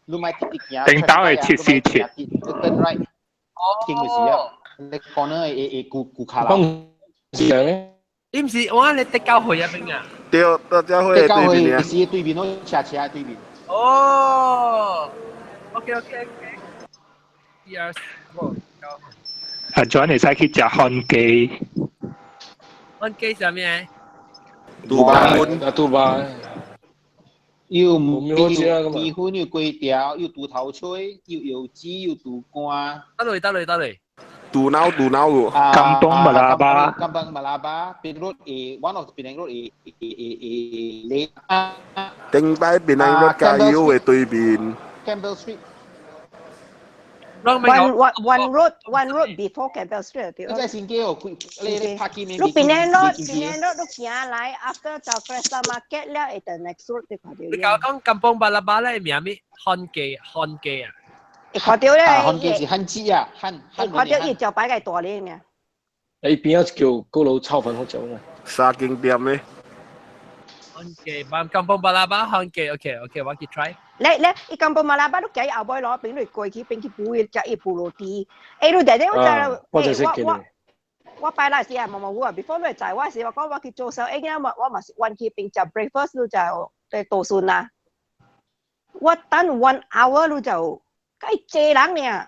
你咪直直行。頂頭係747。你 turn right，經就是啊，你 corner 會會顧顧卡啦。是啊，你唔是我你德教會入邊啊？對，德教會對面啊。是對面，我斜斜對面。哦，OK OK OK。Yes，阿 John 會使去食漢雞。漢雞啥物？杜巴粉啊，杜巴。又米粉，又粿條，又豬頭炊，又油雞，又豬肝。得嚟得嚟得嚟。肚腦肚腦喎。Kampung Malabar。 Kampung Malabar，檳 road 誒，one of 檳 road 誒誒誒誒咧。頂擺檳 road 加油的對面。 Campbell Street。 One one road one road before Campbell Street 對。你在新界哦，你你拍機你檳 road 檳 road 你行來，after 到 Crystal Market 了，會到 next road 你看到。你講講 Kampung Malabar 咧，名咩？漢記漢記啊？會看到咧。漢記是漢字啊，漢漢。看到伊招牌個大咧呢。你邊一叫高佬炒粉好食啊？三間店咧。漢記，Kampung Malabar 漢記，OK OK，我去 try。咧咧，伊 Kampung Malabar 你行後尾攞邊你過去邊去補食伊布羅蒂。欸，你弟弟我知，我就識我我擺那時啊，毛毛我 before 你在我時，我講我去做手，欸，我我嘛是阮去邊食 breakfast，你就對多順啊。我等 one hour 你就該濟人呢。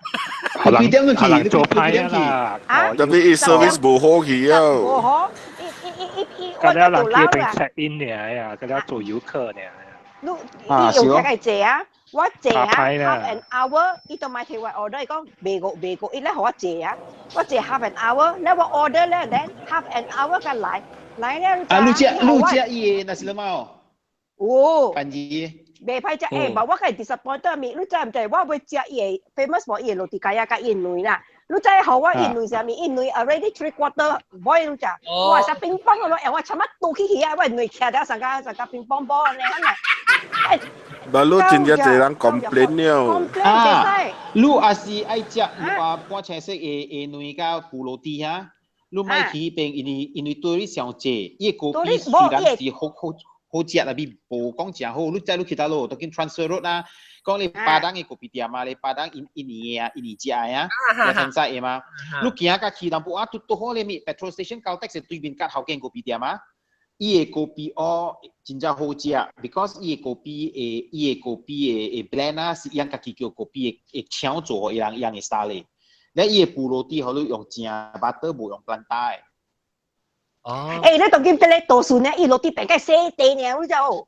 可能可能做派啦。啊？特別伊 service 無好去啊。無好，伊伊伊伊伊，我了人去邊 check in 呢呀，佮了做遊客呢。你你用這個坐啊？我坐啊，half an hour，伊都買提我 order，伊講未過未過，伊咧予我坐啊，我坐 half an hour，咧我 order 咧，then half an hour 才來，來了。啊，你食你食伊的 nasi lemak 哦？有。番薯。袂歹食，欸，無我較 disappointed 咪，你知毋知？我欲食伊的 famous for 伊的 roti kaya 佮伊卵啦。你知予我伊卵啥物？伊卵 already three quarter boil 你食，哇！食乒乓咯，欸，我尋日倒起去啊，我卵徛了上個上個乒乓波呢，咁啊。但你真正濟人 complain 了。啊，你也是愛食啊半青色的的卵佮布羅蒂哈，你莫去彼邊，因為因為對你傷濟，伊的 kopi 雖然是好好好食，但是無講誠好。你知你去佗落，都緊 transfer road 啦。講你巴東的咖啡店啊，你巴東印印尼的啊，印尼食的啊，有新西的嘛。你行到去淡薄啊，拄拄好咧咪 petrol station Caltex 對面隔後間咖啡店啊。伊的 kopi 哦真正好食，because 伊的 kopi 的伊的 kopi 的的 blend 啊，是伊家己叫 kopi 的的廠做，伊人伊人的 style 咧。伊的布羅蒂予你用正 butter，無用 Planta 的。哦。欸，你當今得咧多數呢，伊 roti 變個細塊爾，你知無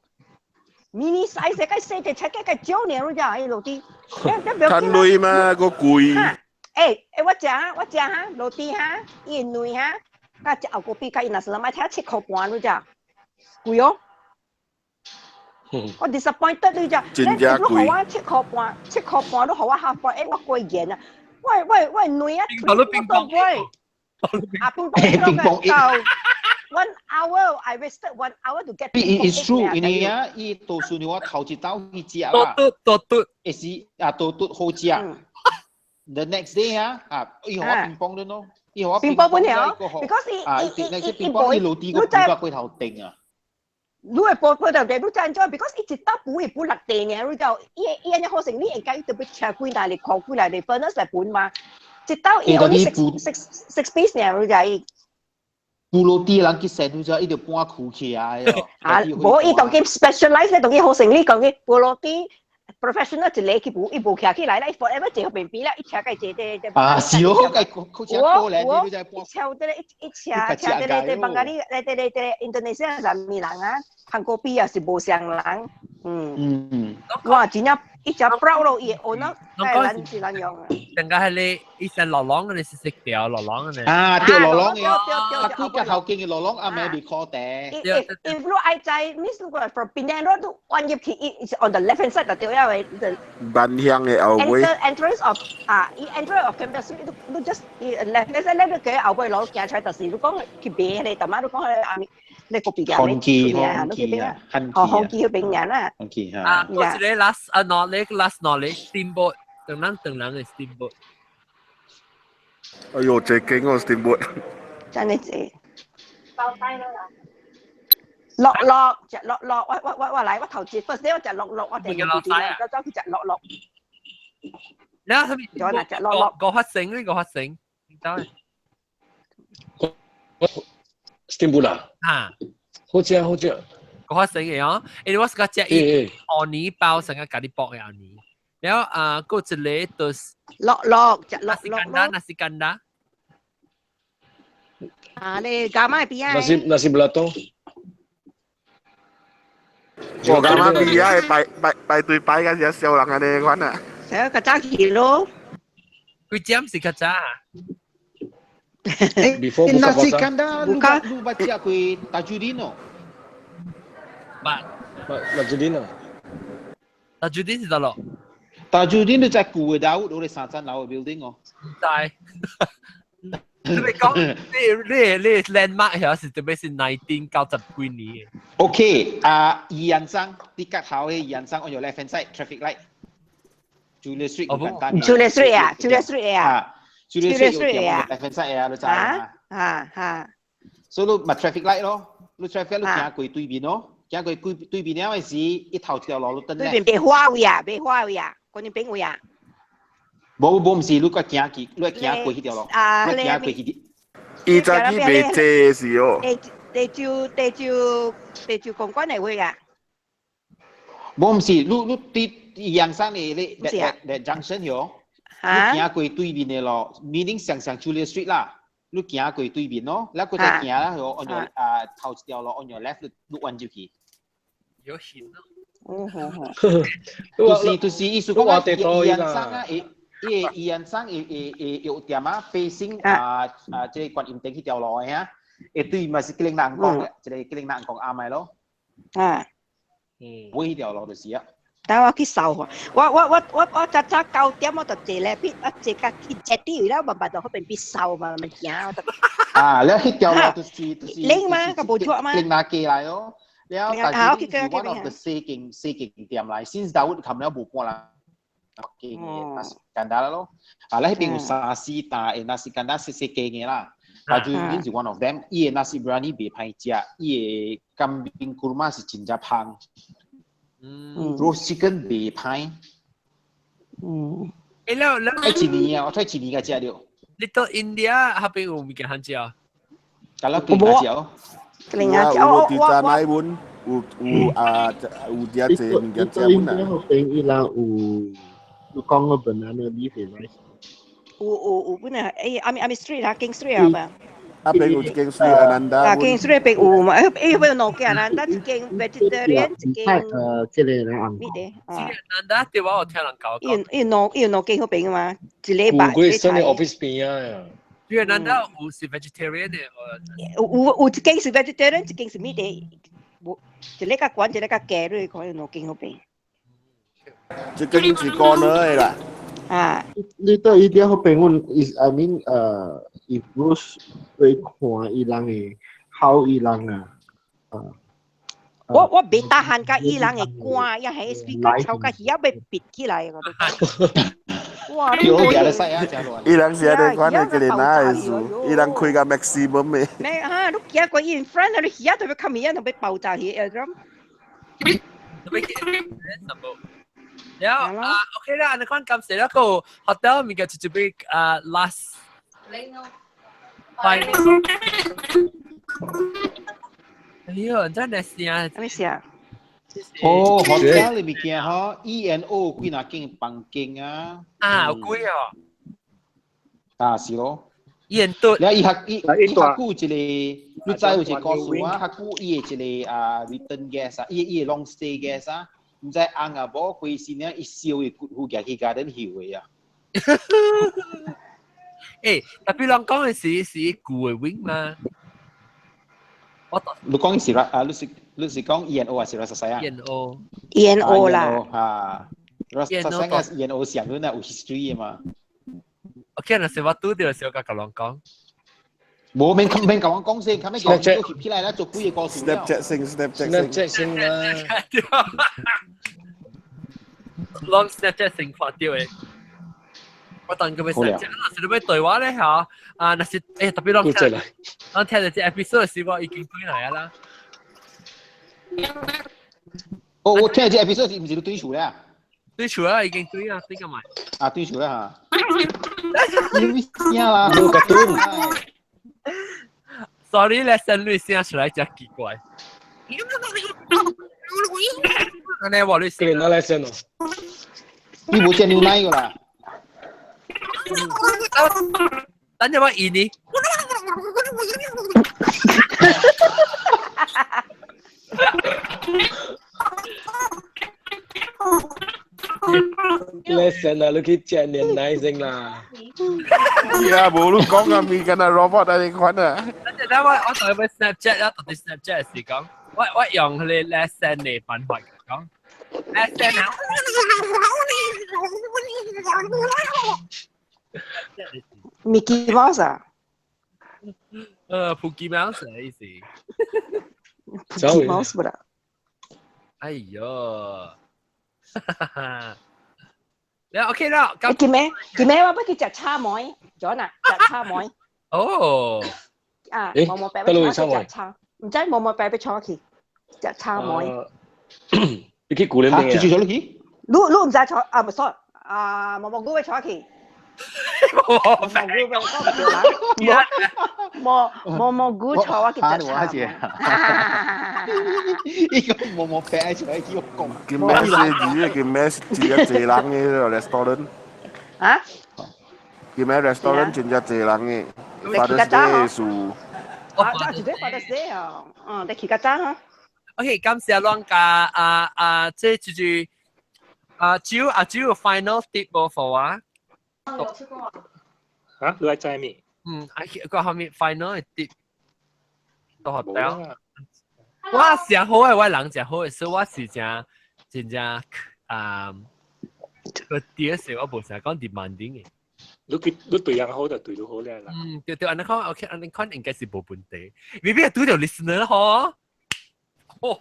？mini size 個細塊，切個個少爾，你知伊 roti。趁鐳嘛，閣貴。欸欸，我食哈，我食哈，roti 哈，伊卵哈。佮食後 kopi，佮伊若是買睇7塊半，你知？貴哦。我 disappointed 你就，真正你貴予我7塊半，7塊半，你予我 half 半，欸，我過癮啊！喂喂喂，女啊，冰糖喂，啊冰冰冰夠 1 hour I wasted 1 hour to get It is true，因為啊，伊多數你我頭一道去食啦，多嘟多嘟，會是啊多嘟好食。The next day 啊，啊，伊予我乒乓了咯，伊予我乒乓本條，because 伊啊，伊伊伊伊乒乓伊落地個半個頭頂啊。你會報報頭地，你知唔知？because 伊一道補伊補六地呢，你就伊伊按呢好成，你會該特別車幾來嚟扣幾來嚟 furnace 來分嘛。一道伊 only six piece 呢，你就伊。布落地人去生，你知伊就搬苦起來。啊，無伊當佢 specialize 咧，當佢好成，你講佢布落地 professional 一個去補，伊無徛起來啦，伊 forever 坐邊邊啦，伊車個坐佇佇。啊，是哦，個佢車過來，你就搬。車佇咧一車車佇咧佇邦加里，佇佇佇印度尼西亞啥物人啊？韓國比也是無相人，嗯。哇，真正伊真 proud 咯，伊學儂，咱是咱用啊。人家係你，以前落浪嘅你是識掉落浪嘅。啊，掉落浪嘅，啊，佢個頭經嘅落浪，阿妹未考地。 If 你愛知，你如果 from Penang Road 都彎入去，is on the left hand side 就對了嘅。萬鄉嘅後尾。 Entrance of 啊，伊 entrance of Campbell Street 都 just left hand side 咧，你佢後尾攞行出來，就是你講去賣咧，大媽你講佢阿咪。你個邊嘅？韓記，韓記啊，哦，韓記嗰邊人啊。韓記嚇。啊，我一個 last 啊 knowledge last knowledge steamboat，等人等人嘅 steamboat。哎呦，這間我 steamboat。真係濟。包低啦。落落食落落，我我我我來，我頭一 first day 我食落落，我第二日走走去食落落。你啊，係咪？咗嗱，食落落。個發生呢個發生，知？ steamboat 啊？啊，好食好食。個發生嘅哦，因為我是個食伊芋泥包成個咖喱薄嘅芋泥，然後啊，嗰一個就是落落食落落。 Nasi kandar。啊，你加埋邊啊？ Nasi belatung。我感覺邊啊，排排排隊排嗰時笑人啊，你款啊。成個早起咯。佢點是較早啊？ 欸，nasi kandar 你你捌食過 Tajudin 哦？捌。捌 Tajudin 啊？ Tajudin 是佗落？ Tajudin 你在舊的樓，你三層樓的 building 哦。毋知。你講你你你 landmark 係是特別是1990幾年嘅。 OK，啊，宜安山，你隔頭的宜安山 on your left hand side traffic light。Julia Street 簡單。 Julia Street 啊，Julia Street 啊。 Julia Street 有 left hand side 啊，你知啊？啊啊。所以你咪 traffic light 咯，你 traffic 你行過對面咯，行過對對面了的時，一頭一條路你等咧。對面白花位啊，白花位啊，嗰啲邊位啊？無無毋是，你閣行去，你行過彼條路，你行過彼條。伊早起袂濟是哦。地地地招地招公關嚟會啊？無毋是，你你對陽山的咧咧咧 junction 喲，你行過對面的路，meaning 上上 Julia Street 啦，你行過對面咯，你閣再行啦，喲，on your 啊頭一條路 on your left，你彎入去。有險咯。哦好好。就是就是意思講啊，陽山啊，會。伊個伊安生會會會藥店啊，facing 啊啊，這個觀音殿彼條路的遐，會對嘛是吉玲南港嘅，一個吉玲南港暗的咯。啊。嗯。尾彼條路就是啊。等我去搜我我我我我早早9點我就坐咧，必我坐甲去坐啲了，慢慢就嗰邊必搜嘛，慢行。啊，你彼條路就是就是。拎嘛，個無錯嘛。拎拿過來咯，了但是是 one of the 四間四間店來，since Dawood 冚了無半人。間嘅 nasi kandar 咯，啊，你彼邊有三四大嘅 nasi kandar 細細間嘅啦，啊，就已經是 one of them。伊的 nasi biryani 袂歹食，伊的 kambing kurma 是真正芳，嗯，roast chicken 袂歹，嗯。欸，了了，一年啊，我睇一年個食了。 Little India 彼邊有物件通食？甲咱幾個食哦。另外，有有佇奶粉，有有啊，有遮濟物件食本啊。彼邊伊人有。你講個 banana leaf rice。有有有本來欸，阿咪阿咪 street 啊，King Street 啊嘛。啊邊有一間 Street Ananda。啊，King Street 邊有嘛？欸，欸，邊有兩間啊，咱一間 vegetarian，一間。這個人紅。咩的？啊。Ananda 對我有聽人講。伊伊兩伊兩間彼邊嘛，一禮拜。有個新的 office 邊啊。對，Ananda 有是 vegetarian 的。有有有一間是 vegetarian，一間是咩的？無一个較懸，一個較低，你看有兩間好邊。這間是 corner 的啦。啊。你對伊啲好朋友，is I mean ，if Bruce 會看伊人的好伊人啊，啊。我袂得閒甲伊人會關，也係 speaker 吵甲耳仔欲閉起來，我都講。哇！你好，你使啊，真亂。伊人是按呢款的，個年哪會事？伊人開到 maximum 的。咩啊？你行過伊 in front，你耳仔都欲冚耳仔，都欲爆炸去 eardrum。然後啊，OK 啦，你講感謝一個 hotel 物件就準備啊 last。拜。哎呦，真係是啊！咩事啊？哦，hotel 裏物件嗬，E N O 幾若間房間啊？啊，有幾哦？啊，是咯。伊人都，你伊學伊伊學久一個，你知有一個故事啊？學久伊的一個啊 return guest 啊，伊伊的 long stay guest 啊，毋知翁啊某開心呢，伊燒伊骨灰去 garden 休的啊。誒，特別人講的是是舊的 wing 嘛？我你講是啦，啊，你是講 E N O 還是 Rasa Sayang？ E N O。 E N O 啦。啊，Rasa Sayang E N O 上嗰有 history 的嘛。 OK，若是我拄著時候，共人講。無免免共我講先，後尾講你翕起來啦，做幾個故事。 Snapchat 先，Snapchat 先。Snapchat 先啦。攏 Snapchat 先看著的。我當佢欲 Snapchat，若是你欲對話咧嚇，啊，若是特別攏聽，攏聽著這 episode 時，我已經轉來啦。哦，我聽這 episode 是毋是你對厝咧？對厝啊，已經對啊，對個埋。啊，對厝啦嚇。你咩聲啦？冇個斷。 Sorry 咧，聲你聲出來真奇怪。按呢我你聲，哪來聲哦？你無食牛奶個啦？等陣我演你。 Lesson 啊，你去食牛奶先啦。呀，無你講啊，咪跟啊 robot 啊，你款啊。等陣等我我同佢 Snapchat 啦，特別 Snapchat 時講，我用佢哋 lesson 嚟辦法講，lesson 啊。 Mickey Mouse 啊？Pookie Mouse 嘅意思。 Pookie Mouse 不啦？哎呦！你 OK 啦，咁叫咩？叫咩？我欲去食炒糜，咗嗱，食炒糜。哦。啊，毛毛白欲坐去食炒，毋知毛毛白欲坐去食炒糜。你去古苓邊啊？坐你去？你你毋知坐啊？唔錯，啊，毛毛菇欲坐去。毛毛菇欲毛毛毛菇坐我去食炒糜。呢個毛毛白出來叫我講。叫咩字？叫咩字？真濟人嘅 restaurant。啊？叫咩 restaurant 真正濟人嘅？Father's Day 數。啊，就係 Father's Day 啊，嗯，你去較早哈。 OK，感謝攏加啊啊，這就是啊，只有啊只有 final tip 無 for 我。嚇，你愛知咩？嗯，啊，個後面 final 的 tip 到 hotel。我食好的，我人食好的，所以我是真真正啊，個第一時我無成講 demanding 的。你佢你對人好就對你好咧啦。嗯，對對，按呢看 OK，按呢看應該是無問題。未必係拄著 listener 嗬。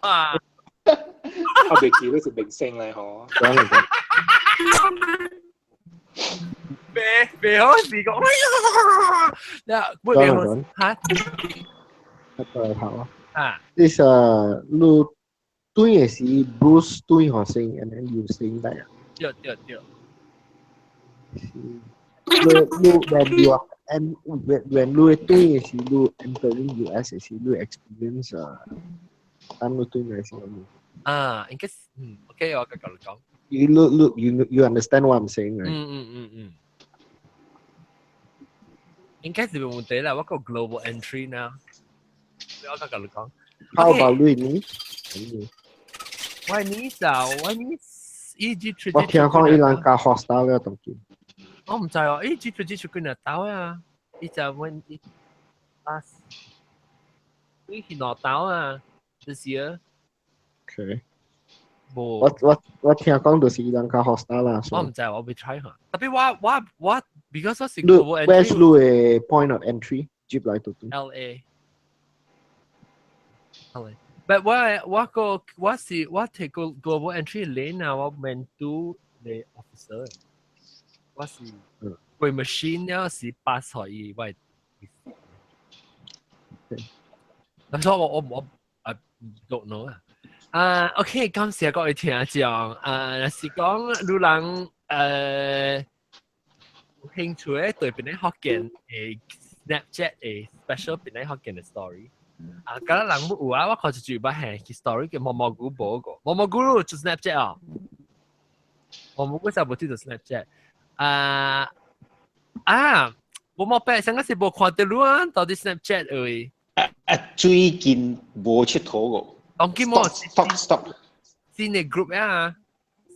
哇！我未記得是明星咧嗬。別別好試過。嗱，不別好嚇。一個頭啊。啊。 This 你對的是 Bruce 對學生，and then you sing back 啊。對對對。你你 when you are and when 你對的是你 entering US 的是你 experience 啊，當你對的是啊，應該是嗯，OK，我繼續講。 You look look you you understand what I'm saying right？嗯嗯嗯嗯。應該是冇問題啦，我個 global entry now。我繼續講。 How about 你呢？我 niece 啊，我 niece 伊只出。我聽講伊人較 hostile 了當今。我毋知哦，伊只出只出幾若兜啊？伊就阮伊啊，伊是兩兜啊，就是啊。OK。無。我聽講就是伊人較 hostile 啦。我毋知，我未 try 下。特別我 because 我是你 where's 你的 point of entry 接來到對？ LA。LA。But 我個我是我提個 global entry lane 啊，我免拄你 officer。我是過 machine 了是 pass 予伊我。但是我啊 don't know 啊。啊，OK，感謝各位聽眾。啊，若是講你人有興趣咧對檳城福建的 Snapchat 的 special 檳城福建的 story。啊，敢若人有啊，我看一句捌係 story 叫毛毛菇無個，毛毛菇做 Snapchat 哦。毛毛菇就無做 Snapchat。啊啊，無毛白，上個是無看到你啊，到底 Snapchat 位。啊，最近無𨑨迌個。當今冇 stop stop 新的 group 啊，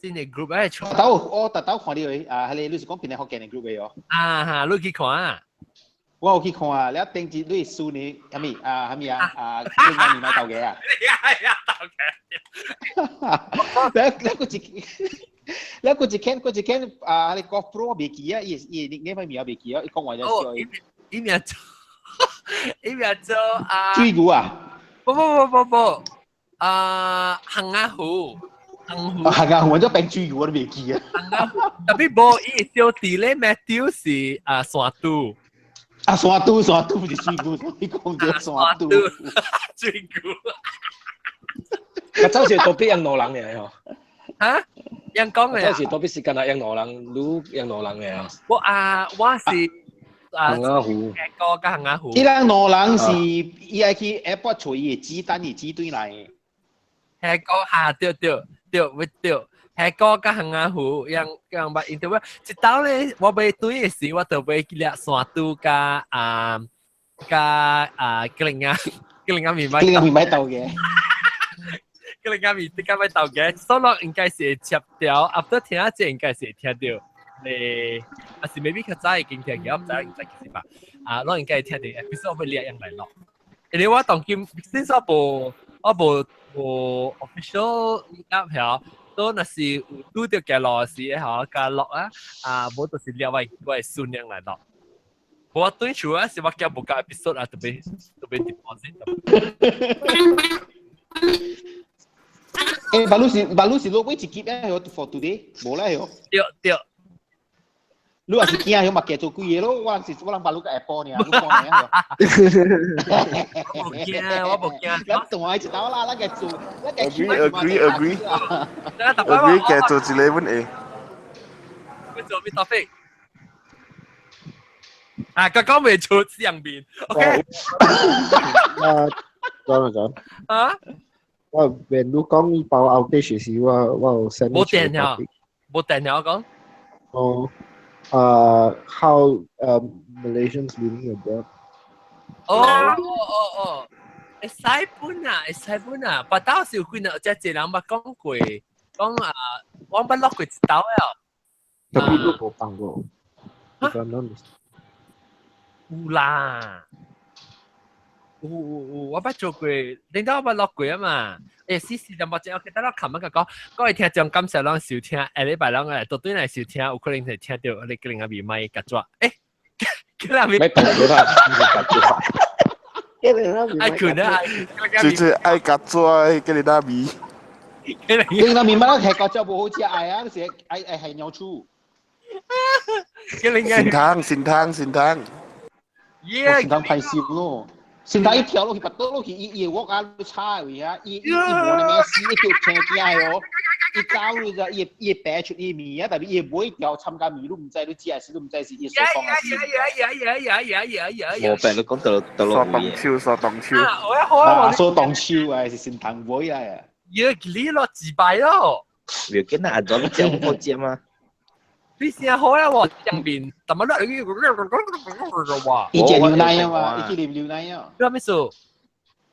新的 group 誒。特頭我特頭看到啊，係你是講檳城福建的 group 的哦。啊哈，你去看啊？我有去看啊，你頂一你輸呢，啥物啊？啥物啊？啊，你咪買豆嘅啊？係啊，豆嘅。你你個一間，你個一間啊！你 GoPro 未記啊？伊伊你你名未記啊？伊講話就笑。伊名做，伊名做啊。水牛啊？不不不不不，啊，杏仔湖，杏湖。杏仔湖，我做冰水牛我都未記啊。杏仔湖，特別無伊小弟咧，Matthew 是啊山豬。啊，山豬山豬唔是水牛，你講著山豬。水牛。個走是特別用挪人嘅嗬。嚇？人講嘅。走是特別時間係用挪人，擼用挪人嘅。我啊，我是啊，杏仔湖。個加杏仔湖。伊人挪人是伊愛去 airport 揣伊的子彈伊子對來。係個下對對對，會對。係個加杏仔湖，人人捌 interview。一道咧，我欲對的時，我就欲去掠山豬加啊加啊吉林啊吉林啊麵米。吉林啊麵米豆嘅。吉林啊麵即個咪豆嘅，所以應該是會接掉，after 聽下這應該是會聽到。咧，啊是 maybe 較早已經聽過，我毋知應該其實吧。啊，我應該會聽到 episode 會掠樣來錄。因為我當今先說無，我無無 official meet up 曉，都若是有拄著行路時吼，加錄啊，啊，無就是掠我的孫樣來錄。我對厝啊，是我驚無夠 episode 啊，特別特別 deposit。誒，巴魯是巴魯是落尾一集咧，for today，無啦喲。對對。你若是驚佢嘛，加做幾個咯？我是我人巴魯個 Apple 呢，你講呢？我無驚，我無驚。咱同我一道啦，咱個做，咱個 agree agree agree。agree 加做一個阮會。要做咩 topic？啊，剛剛未出上面，OK。啊，講啦講。啊？我連你講伊包 outage 時，我有 send。無電了，無電了講。哦。How Malaysians living abroad? 哦哦哦，會使本啊，會使本啊，別到時有幾若只一人捌講過，講啊，我捌落過一道了。特別都無放過。哈？有啦，有有有，我捌做過，領導我捌落過啊嘛。欸，試試淡薄仔，OK，等我琴日講，各位聽眾感謝攏收聽，下禮拜攏來到對來收聽，有可能會聽到你吉林阿咪麥夾抓，欸，吉林阿咪。咪夾抓，夾抓。吉林阿咪。愛困啊！最最愛夾抓吉林阿咪。吉林阿咪乜係夾抓無好食愛啊，是愛愛係尿醋。吉林善湯善湯善湯。耶！善湯派燒咯。現在一跳落去，拔倒落去，伊伊會握啊，叉位啊，伊伊無那咩死，伊叫青驚哦，伊走你就伊伊白出伊面啊，特別伊會條參加面，你毋知你食是你毋知是伊所講啊是。呀呀呀呀呀呀呀！無病你講到到落鎖東手，鎖東手。啊，鎖東手啊，是新塘尾啊。耶，你落自敗咯。唔要緊啊，阿咗你食好食嗎？你先好啦，我上面，怎麼落？哇！伊食牛奶啊嘛，伊去啉牛奶啊。你咩事？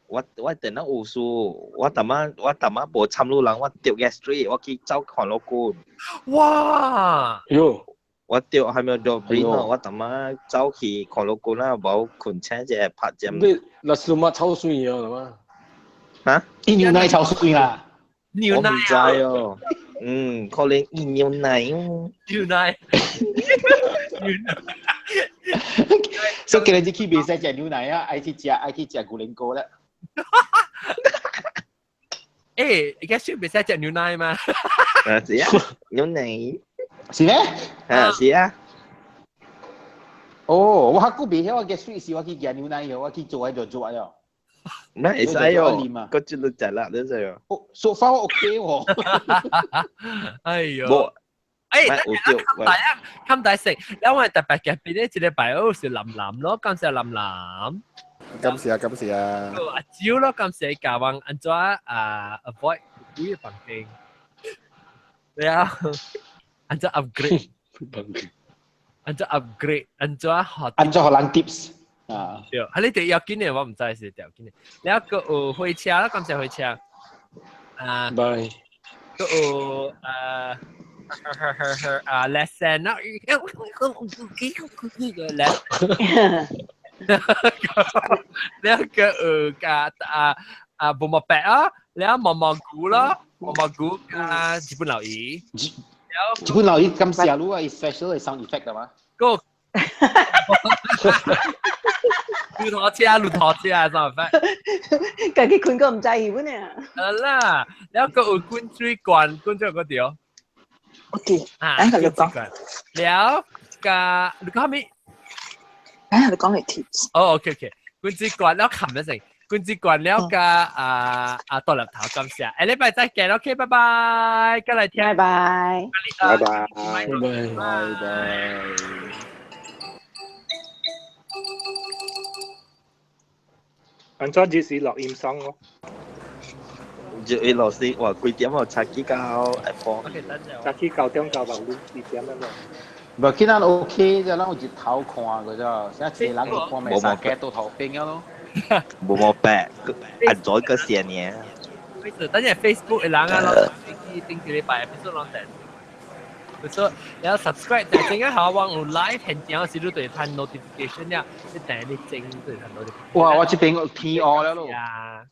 我電腦有事，我逐晚我逐晚無參與人，我著 gastric，我去走看老君。哇！喲！我著還沒著病咯，我逐晚走去看老君啦，無困醒者拍針。你那是嘛臭水啊，係嘛？嚇？伊牛奶臭水啦。牛奶我唔知哦。嗯，可能伊牛奶哦。牛奶。所以今日去袂使食牛奶啊，愛去食愛去食牛奶糕啦。誒，而家算袂使食牛奶嘛？啊，是啊，牛奶。是咩？啊，是啊。哦，我較久袂曉，我嘅水是我去食牛奶哦，我去做喺度做了。咩會使哦？個就你食啦，你知哦。 So far OK 喎。哎呦！冇。誒，等下冚大啊，冚大食。因為特別嘅邊咧，一禮拜哦是林林咯，感謝林林。感謝啊，感謝啊。阿蕉咯，感謝教我按怎啊 avoid 鬼嘅房間。對啊，按怎 upgrade？按怎 upgrade？按怎學？按怎學人 tips？啊，對，係你哋要緊嘅，我唔知是條緊嘅。你一個有火車啦，感謝火車。啊，拜。個有啊。啊，lesson 啦，個 lesson，你個加啊啊無毛白啊，你啊毛毛菇咯，毛毛菇加日本留意，日本留意咁時候啊，special 嘅 sound effect 係嘛？個路頭車，路頭車啊，sound effect。家己困過唔知日本啊。好啦，你個有滾水罐，滾水嗰條。 OK，啊，等下你講。了加你講咩？等下你講你 tips。哦，OK OK，滾水罐了冚一成，滾水罐了加啊啊多粒頭感謝，下禮拜再見，OK，拜拜，過來聽，拜拜，拜拜，拜拜，拜拜。安怎就是錄音爽咯？就伊老師話幾點我早起到 iPhone。早起9點到網路幾點啊？無，見咱 OK 啫，咱有日頭看個啫，現在一個人就看袂三個都頭邊啊咯。無毛白，按咗個線呢。等陣 Facebook 嘅人啊，攞頂幾禮拜 episode 攏等。不錯，然後 subscribe，但陣間好往有 live 現場時，你就會睇 notification 了，你等你整就會睇 notification。哇！我這邊天黑了咯。啊。